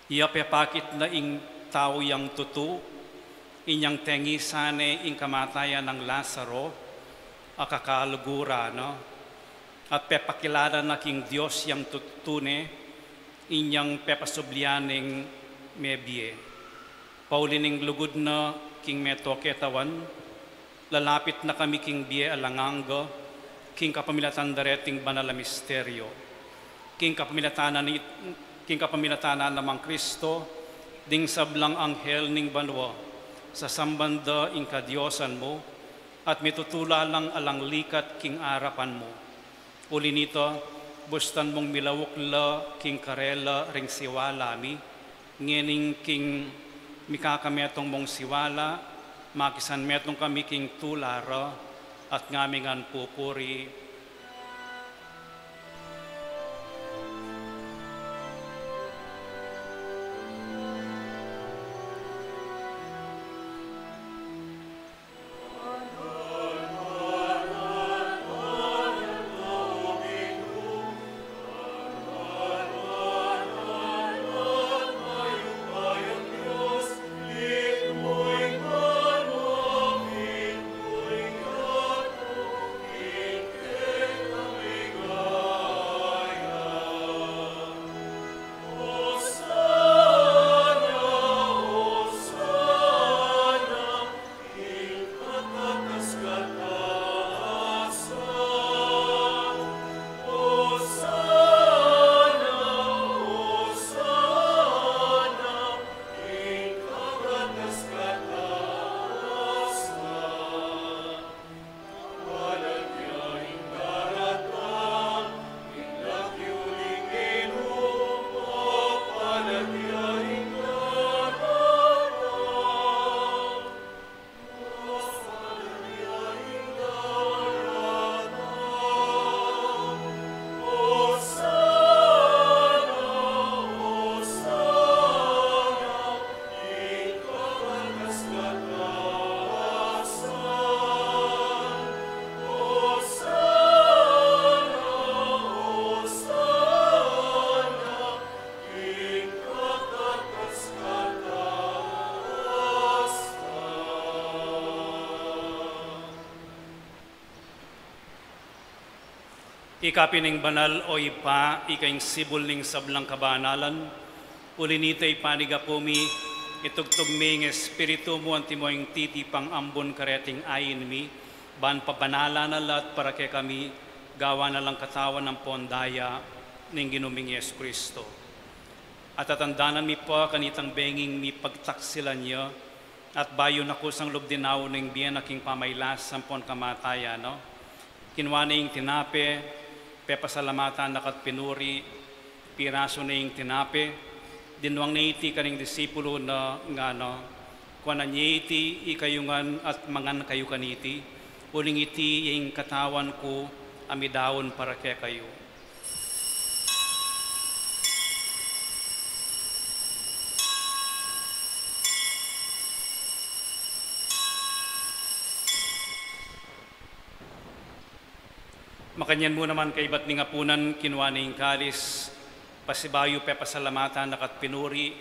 Iya pepakit na ing tau yang tutu, inyang tengisan ne ing kamatayan nang Lazaro, a kakaluguran na, at pepakilala na king Dios yang tutune, inyang pepasublian neng mebie. Pauli ning lugud na king meto ketawan, lalapit na kami king bie alang angga, king kapamilatan dareting banal a misteryo. King kapamilatan na ni, king kapamilatan na namang Kristo, ding sablang anghel ning banua, sasamban da ing kadiosan mu, at mitutula lang alang likat king arapan mu. Uli nita, bustan mung milauk la king karela ring siwala mi, ngening king mikakametung mung siwala, makisanmetung kami king tula ra, at ngami ngan pupuri. Ika pin ing banal, o Ibpa, ika ing sibul ning sablang kabanalan. Uli nita, ipanigapu mi, itugtug mi ing Espiritu mu antimo ing titipang ambun kareting ain mi, ban pabanalan na la at para kekami, gawan na lang katawan ampon daya ning Ginu ming Jesu Kristo. At tatandanan mi pa kanitang benging mipagtaksilan ya, at bayu na kusang lub dinaun ing bie na king pamailas ampon kamatayan na, kinua ne ing tinape, pepasalamatan na ka't pinuri, pirasu ne ing tinape, dinwang ne iti karing disipulu na, ngana, kuanan ye iti ikayu ngan at mangan kayu kaniti, uling iti ing katawan ku a midaun para kekayu. Makanyan mu naman kaibat ning apunan, kinua ne ing kalis, pasibayu pepasalamatan na ka't pinuri,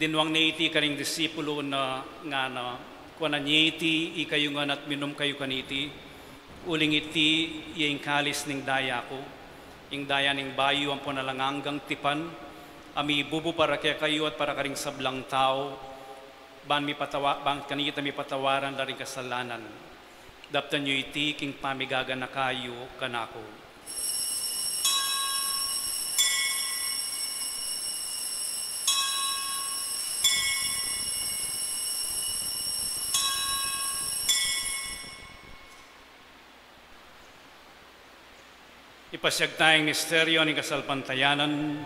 dinwang ne iti karing disipulu na, ngana, kuanan ye iti ikayu ngan at minum kayu kaniti, Uling iti ya ing kalis ning daya ku, ing daya ning bayu ampon alang anggang tipan, a mibubu para kekayu at para karing sablang tau, ban mipatawa-, ban kanita mipatawaran la ring kasalanan. Daptan yu iti king pamigaganaka yu kanaku. Ipasiag taya ing misteryo ning kasalpantayanan.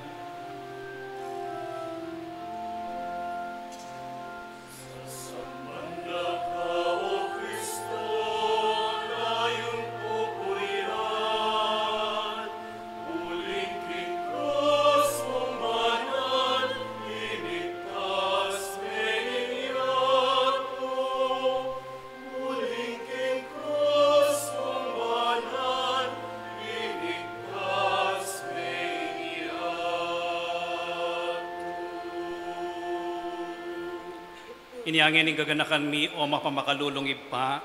Inya ngeni ning gaganakan mi, o mapamakalulung Ibpa,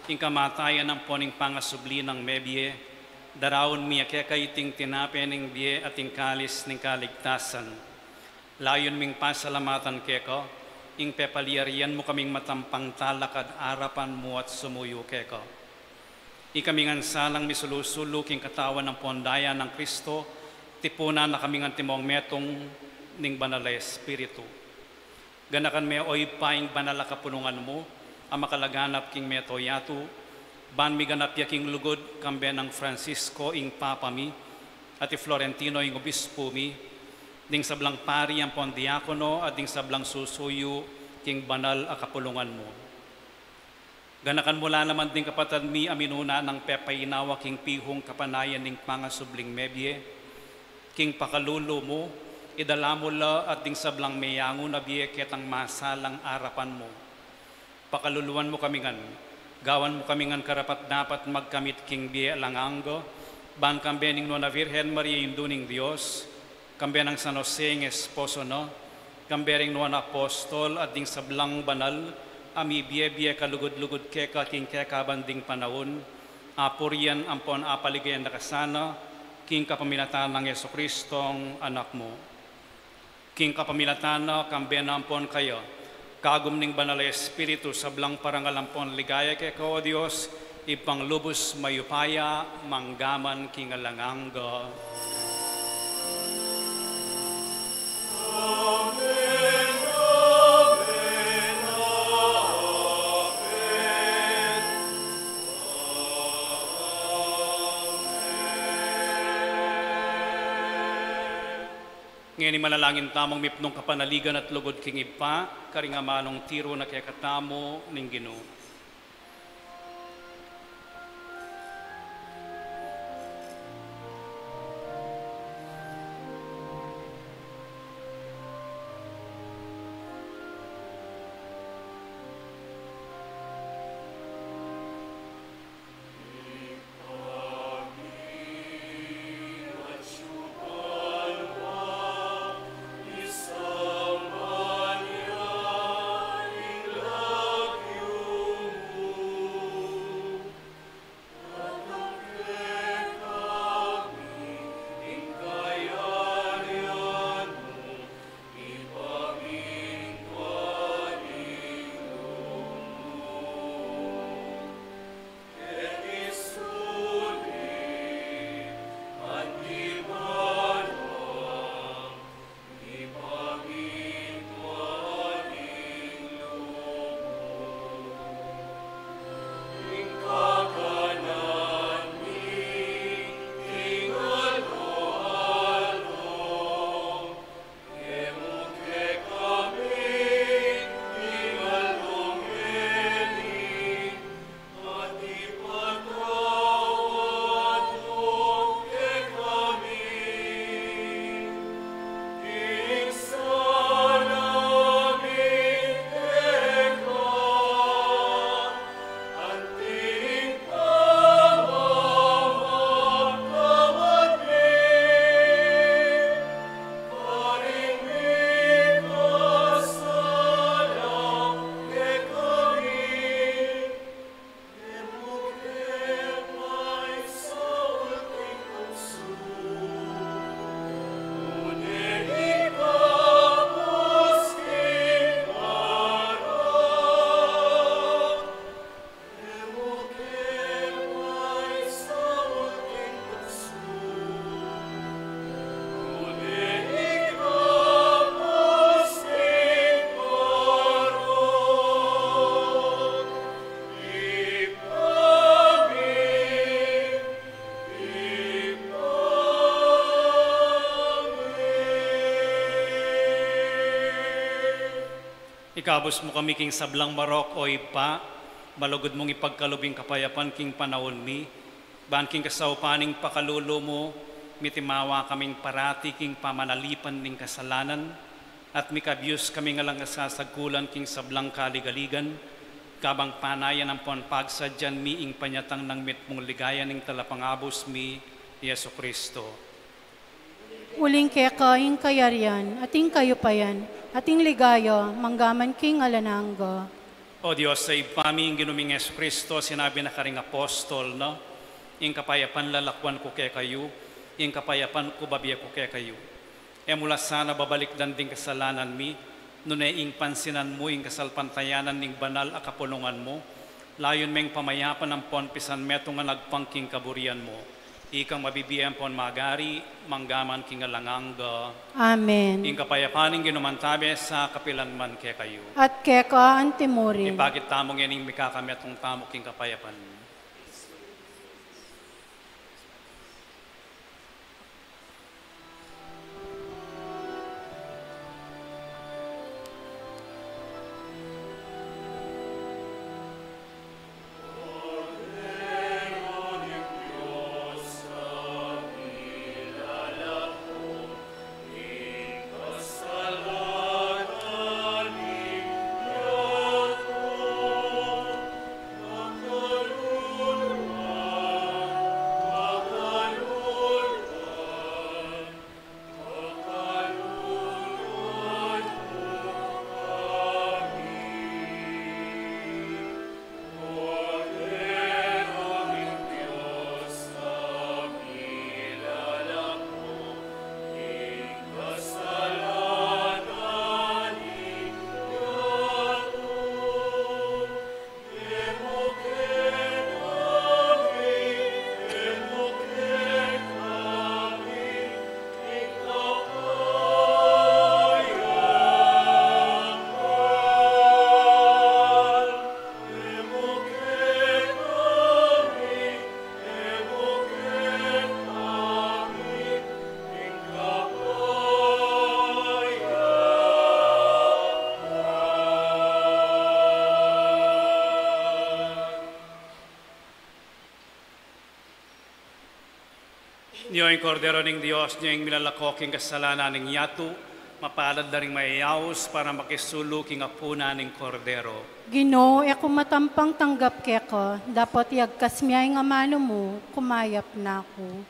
ing kamatayan ampon ing pangasubli nang mebie, daraun mi ya keka iting tinape ning bie at ing kalis ning kaligtasan. Layun ming pasalamatan keka ing pepalyarian mu kaming matampang talakad arapan mu at sumuyu keka. Ikami ngan salang misulu-sulu king katawan ampon daya nang Kristo, tipunan na kaming antimong metung ning Banal a Espiritu. Ganakan me, o Ibpa, ing banal a kapulungan mu a makalaganap king mabilug a yatu, ban miganap ya king lugud, kambe nang Francisco ing Papa mi, at i Florentino ing Obispu mi, ding sablang pari ampon diakono, at ding sablang susuyu king banal a kapulungan mu. Ganakan mu la naman ding kapatad mi a minuna nang pepainawa king pihung kapanayan ning pangasubling mebie, king pakalulu mu, idala mu la at ding sablang meyangu na bie ketang masalang arapan mu. Pakaluluan mu kami ngan, gawan mu kami ngan karapat-dapat magkamit king bie alang angga, ban kambe ning Nuan a Virgen Maria, Indu ning Dios, kambe nang San Jose ing esposo na, kambe ring nuan a apostol at ding sablang banal a mibie-bie kalugud-lugud keka king kekaban ding panaun, apurian ampon apaligayan da ka sana, king kapamilatan nang Jesucristong Anak mu. King kapamilatan na, kambe na ampon kaya, kagum ning Banal a Espiritu, sablang parangal ampon ligaya keka, o Dios, Ibpang lubus mayupaya, manggaman king alang angga. Ngeni manalangin tamung mipnung kapanaligan at lugud king Ibpa, karing amanung tiru na kekatamu ning Ginu. Ikabus mu kami king sablang marok, o Ibpa, malugud mung ipagkalub ing kapayapan king panaun mi, ban king kasaupan ning pakalulu mu, mitimawa kaming parati king pamanalipan ning kasalanan, at mikabius kaming alang kasasagkulan king sablang kaligaligan, kabang panayan ampon pagsadyan mi ing panyatang nang mitmung ligaya ning Talapangabus mi, Jesucristo. Uling keka ing kayarian, at ing kayupayan, at ing ligaya, manggaman king alang angga. O Dios a Ibpa mi, ing Ginu ming Jesucristo, sinabi na karing apostol na, ing kapayapan lalakwan ku kekayu, ing kapayapan ku babie ku kekayu. E mu la sana babalikdan ding kasalanan mi, nune ing pansinan mu ing kasalpantayanan ning banal a kapulungan mu, layun meng pamayapan ampon pisanmetungan agpang king kaburian mu. Ikang mabibie ampon magari, manggaman king alang angga. Amen. Ing kapayapan ning Ginu mantabe sa kapilan man kekayu. At keka antimurin. Ipakit tamu ngening mikakametung tamu king kapayapan. Nyo ing Kordero ning Dios, nyo ing milalako king kasalanan ning yatu, mapalad la ring mayayaus para makisulu king apunan ning Kordero. Ginu, e ku matampang tanggap keka, dapot iagkas mu ya ing amanu mu, kumayap na ku.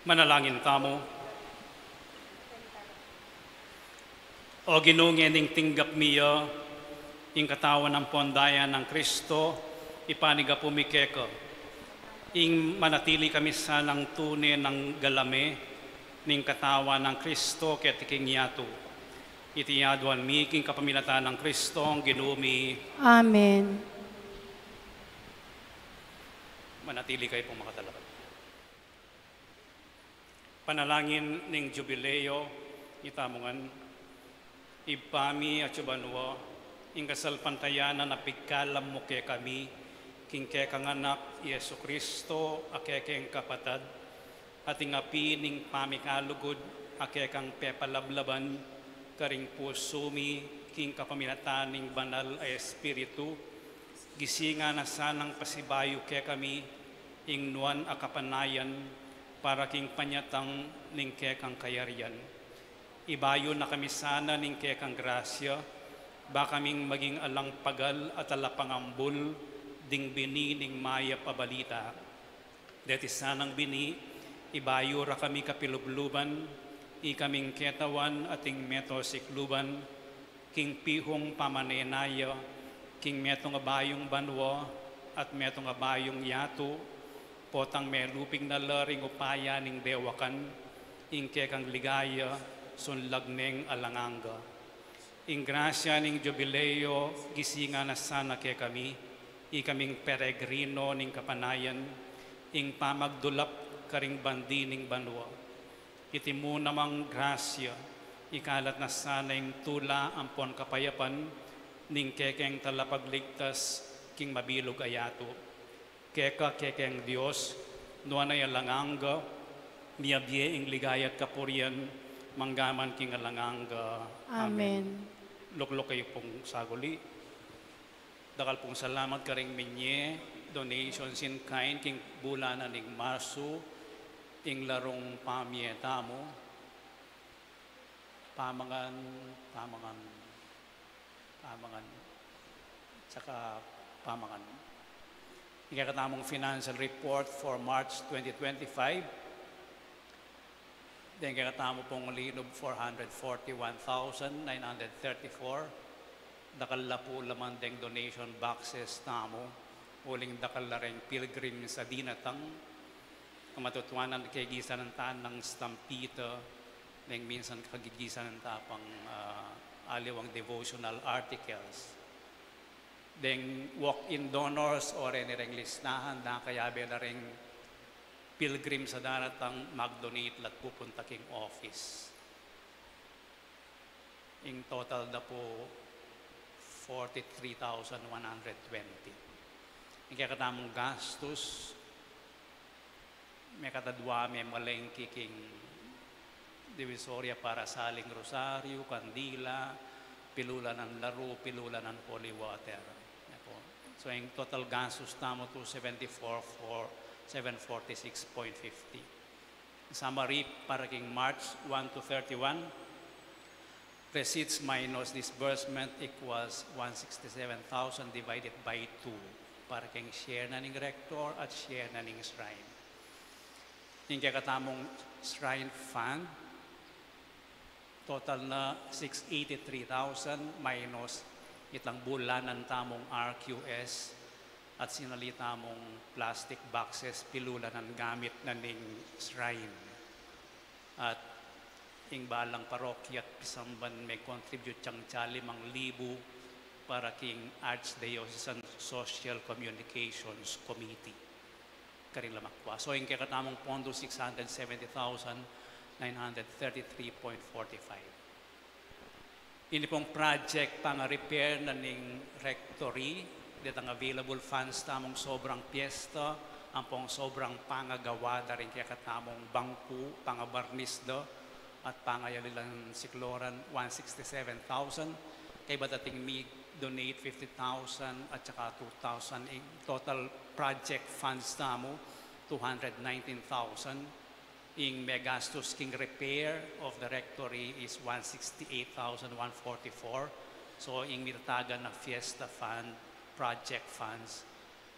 Manalangin tamu. O Ginu, ngening tinggap mi ya ing katawan ampon daya nang Kristo, ipanigapu mi keka ing manatili kami sanang tune nang galame ning katawan nang Kristo keti king yatu. Iti aduan mi king kapamilatan nang Kristong Ginu mi. Amen. Manatili kayu pung makatalakad. Panalangin ning Jubileo. Itamu ngan. Ibpa mi, atsu ka banua, ing kasalpantayanan a pigkalam mu kekami king kekang Anak, i Jesucristo, a kekeng kapatad, at ing api ning pamikalugud a kekang pepalablaban karing pusu mi king kapamilatan ning Banal a Espiritu, gisingan na sanang pasibayu kekami ing nuan a kapanayan para king panyatang ning kekang kayarian. Ibayu na kami sana ning kekang grasya, ba kaming maging alang pagal at alapangambul ding bini ning mayap a balita. Deti sanang bini, ibayu ra kami kapilubluban, ikaming ketawan at ing meto sikluban, king pihung pamanenaya, king metung a bayung banua, at metung a bayung yatu, potang melupig na la ring upaya ning dewakan, ing kekang ligaya, sunlag neng alang angga. Ing grasya ning Jubileo, gisingan na sana kekami, ikaming peregrino ning kapanayan, ing pamagdulap karing bandi ning banua. Iti mu namang grasya, ikalat na sana ing tula ampon kapayapan ning kekeng talapagligtas king mabilug a yatu. Keka kekeng Dios, nuan a alang angga, miyabie ing ligaya at kapurian, manggaman king alang angga. Amen. Amen. Lukluk kayu pung saguli. Dakal pung salamat karing minye donations in kind king bulan na ning Marsu, ing larung pamie tamu, pamangan, pamangan, pamangan, tsaka pamangan. Ing kekatamung financial report for March twenty twenty-five. Deng kekatamu pung linub, four hundred forty-one thousand nine hundred thirty-four. Dakal la pu laman deng donation boxes tamu, uling dakal la reng pilgrims a dinatang, kamatutuanan kegisanan ta nang stampita, deng minsan kagigisanan ta pang, ah, aliwang devotional articles. Deng walk-in donors o reni reng listahan, dakayabe la reng pilgrims a daratang mag-donate la't pupunta king office. Ing total da pu, forty-three thousand one hundred twenty. Ing kekatamung gastus, mekatadua me malengki king Divisoria para saling rosaryu, kandila, pilulanan laru, pilulanan holy water. Yan pu. So, ing total gastus tamu, two seventy-four, four, seven forty-six point fifty. Summary para king March one to thirty-one, receipts minus disbursement equals one sixty-seven thousand divided by two para king share na ning rector at share na ning shrine. Ing kekatamung shrine fund, total na six eighty-three thousand minus itang bulanan tamung R Q S at sinali tamung plastic boxes, pilulanan gamit na ning shrine. At ing balang parokya at pisamban me-contribute yang tsa limang libu para king Archdiocesan Social Communications Committee. Karin la makua. So, ing kekatamung pondo, six hundred seventy thousand nine hundred thirty-three point forty-five. Ini pung project panga-repair na ning rectory, detang available funds tamung sobrang piesta, ampong sobrang pangagawa da ring kekatamung bangku, pangabarnis da, at pangayalilan sikloran, one sixty-seven thousand. Kaybat ating mi-donate fifty thousand at saka two thousand, ing total project funds tamu, two hundred nineteen thousand. Ing megastus king repair of the rectory is one sixty-eight thousand one forty-four. So, ing mitatagan na fiesta fund, project funds,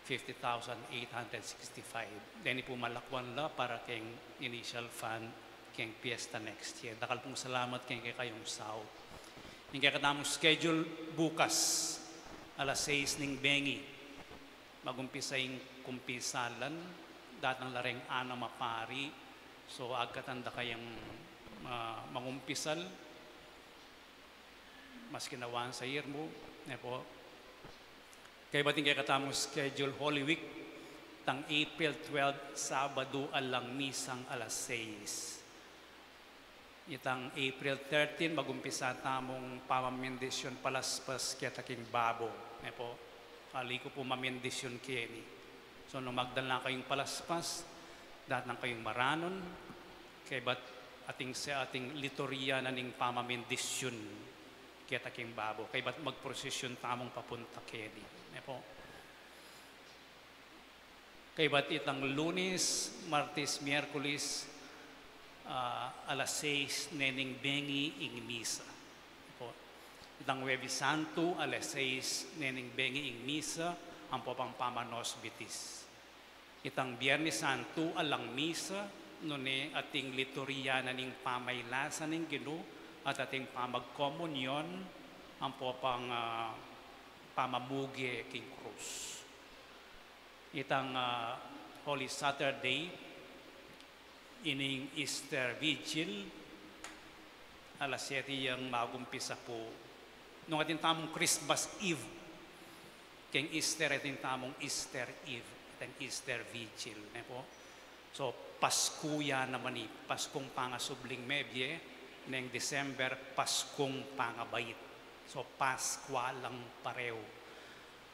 fifty thousand eight hundred sixty-five. Deni pu malakwan la para keng initial fund keng piyesta next year. Dakal pung salamat keng kekayung saup. Ing kekatamung schedule bukas, alas sais ning bengi, magumpisa ing kumpisalan, datang la reng anam a pari. So, agkatan da kayang, ah, mangumpisal, maski na once a year mu, ne pu. Kaybat ing kekatamung schedule Holy Week, itang April twelve, Sabadu, alang misang alas sais. Itang April thirteen, magumpisa tamung pamamendisyun palaspas keta king babo, ne pu. Ali ku pu mamendisyun keni. So, nung magdala kayung palaspas, datang kayung maranon, kaybat ating se-, ating liturhiya na ning pamamendisyun keta king babo, kaybat magprosesyon tamung papunta keni, ne pu. Kaybat itang Lunes, Martes, Miyerkules, ah, alas sais ne ning bengi ing misa. Pu. Itang Huwebes Santu, alas sais ne ning bengi ing misa, ampo pang pamanosbitis. Itang Biernes Santu, alang misa, nune ating liturhiya na ning pamailasan ning Ginu at ating pamagkomunyon, ampo pang, ah, pamamuge king krus. Itang, ah, Holy Saturday, ining Easter Vigil, alas siyete yang magumpisa pu. Nung atin tamung Christmas Eve, keng Easter, atin tamung Easter Eve, itang Easter Vigil, ne pu. So, Pasku ya naman i, Paskung pangasubling mebie, neng December, Paskung pangabait. So, Paskwa lang pareho.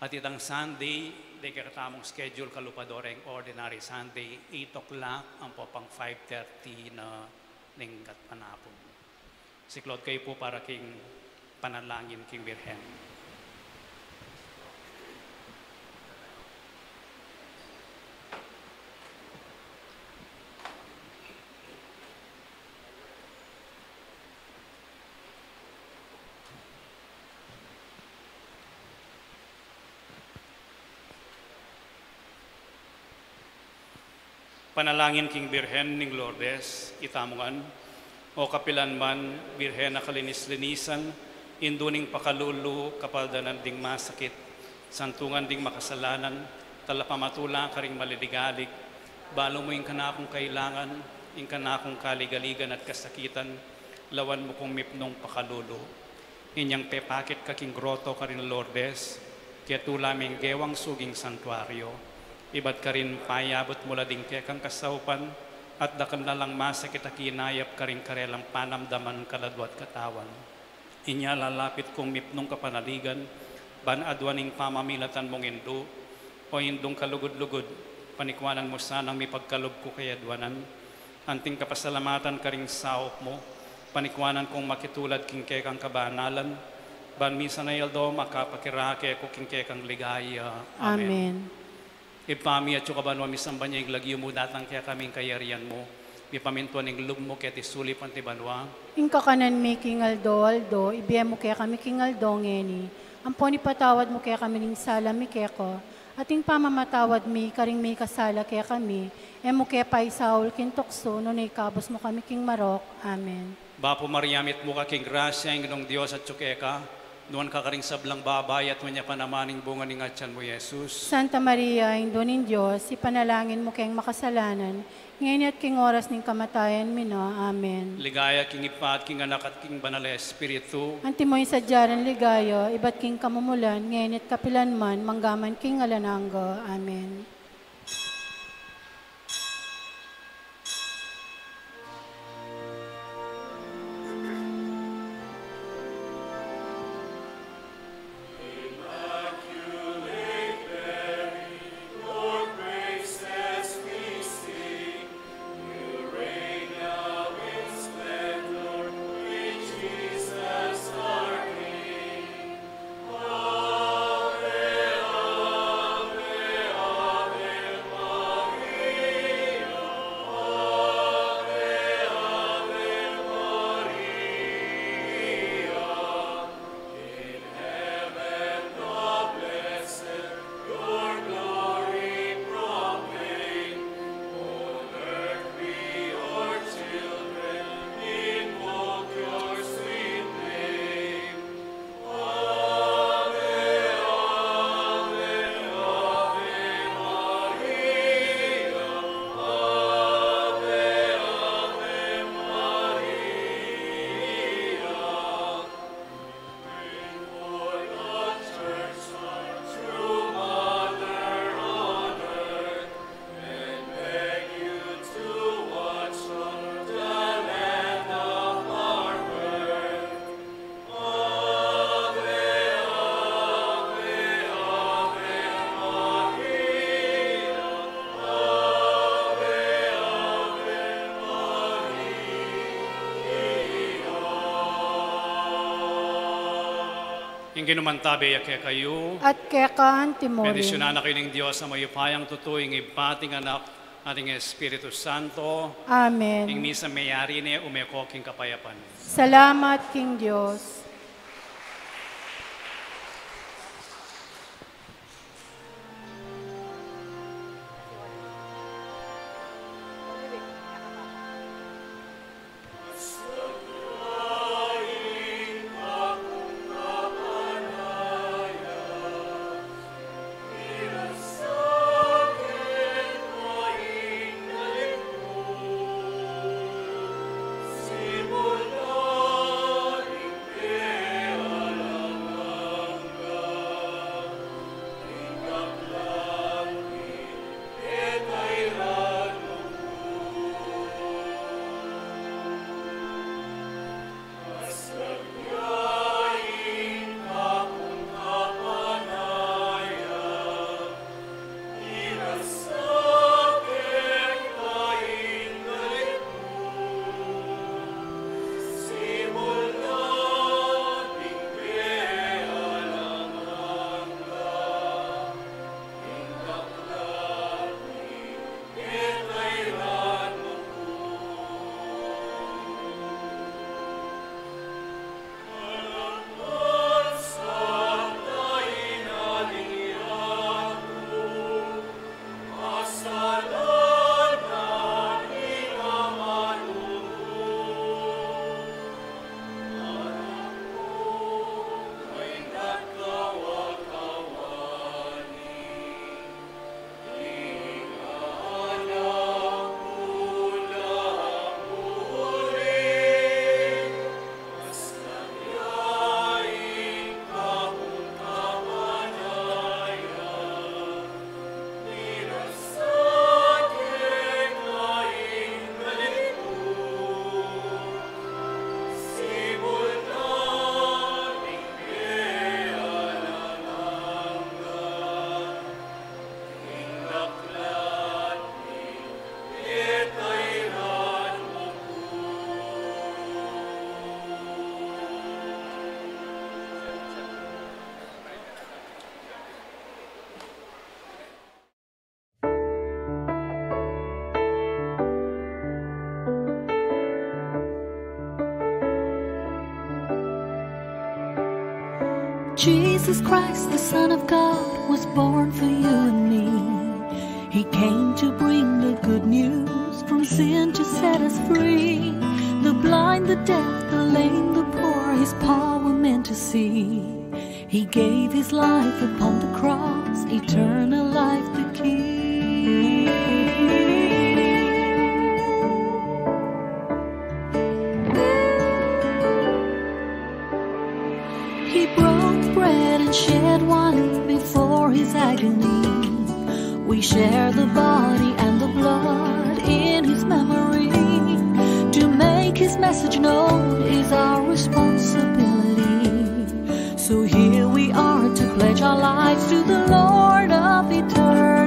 At itang Sunday, deng kekatamung schedule, kalupa do reng ordinary Sunday, eight o'clock ampo pang five thirty na ning gatpanapun. Siklaud kayu pu para king panalangin king Birhen. Panalangin king Birhen ning Lourdes, itamu ngan. O kapilan man, Birhen a kalinis-linisan, indu ning pakalulu, kapaldanan ding masakit, santungan ding makasalanan, talapamatula karing maliligalig, balu mu ing kanakung kailangan, ing kanakung kaligaligan at kasakitan, lawan mu kung mipnung pakalulu. Inyang pepakit ka king groto karin Lourdes, ketula me ing gewang suging santuario, ibat karin payabut mu la ding kekang kasaupan, at dakal na lang masakit a kinayap karing karelang panamdaman, kaladua at katawan. Inya lalapit kung mipnung kapanaligan, ban aduan ing pamamilatan mung indu, o indung kalugud-lugud, panikuanan mu sanang mipagkalub ku kayadwanan, anting kapasalamatan karing saup mu, panikuanan kung makitulad king kekang kabanalan, ban misan a aldo makapakirake ku king kekang ligaya. Amen. Amen. Ibpa mi, atsu ka banua, misamban ya ing lagyu mu, datang kekami ing kayarian mu, mipamintuan ing lub mu keti sulip anti banua. Ing kakanan mi king aldo-aldo, ibie mu kekami king aldo ngeni, ampon ipatawad mu kekami ring sala mi keka, anting pamamatawad mi karing mikasala kekami, e mu ke paisaul king tuksu, nune ikabus mu kami king marok. Amen. Bapu Maria, mitmu ka king grasya, ing Ginung Dios atsu keka, nuan ka karing sablang babai, at nuan ya pa naman ing bunga ning atian mu, Jesus. Santa Maria, Indu ning Dios, ipanalangin mu keng makasalanan, ngeni at king oras ning kamatayan mi na. Amen. Ligaya king Ibpa, at king Anak, at king Banal a Espiritu. Antimo ing sadya nang ligaya, ibat king kamumulan, ngeni at kapilan man, manggaman king alang angga. Amen. Ing Ginu mantabe ya kekayu. At keka antimurin. Bendisyunan na kayu ning Dios a mayupayang tutu, ing Ibpa, at ing Anak, at ing Espiritu Santo. Amen. Ing misa meyari ne, ume ko king kapayapan. Salamat king Dios. Jesus Christ, the Son of God, was born for you and me. He came to bring the good news, from sin to set us free. The blind, the deaf, the lame, the poor, his power meant to see. He gave his life upon the cross, eternal life the key. He broke bread and shed wine before his agony. We share the body and the blood in his memory. To make his message known is our responsibility. So here we are to pledge our lives to the Lord of eternity.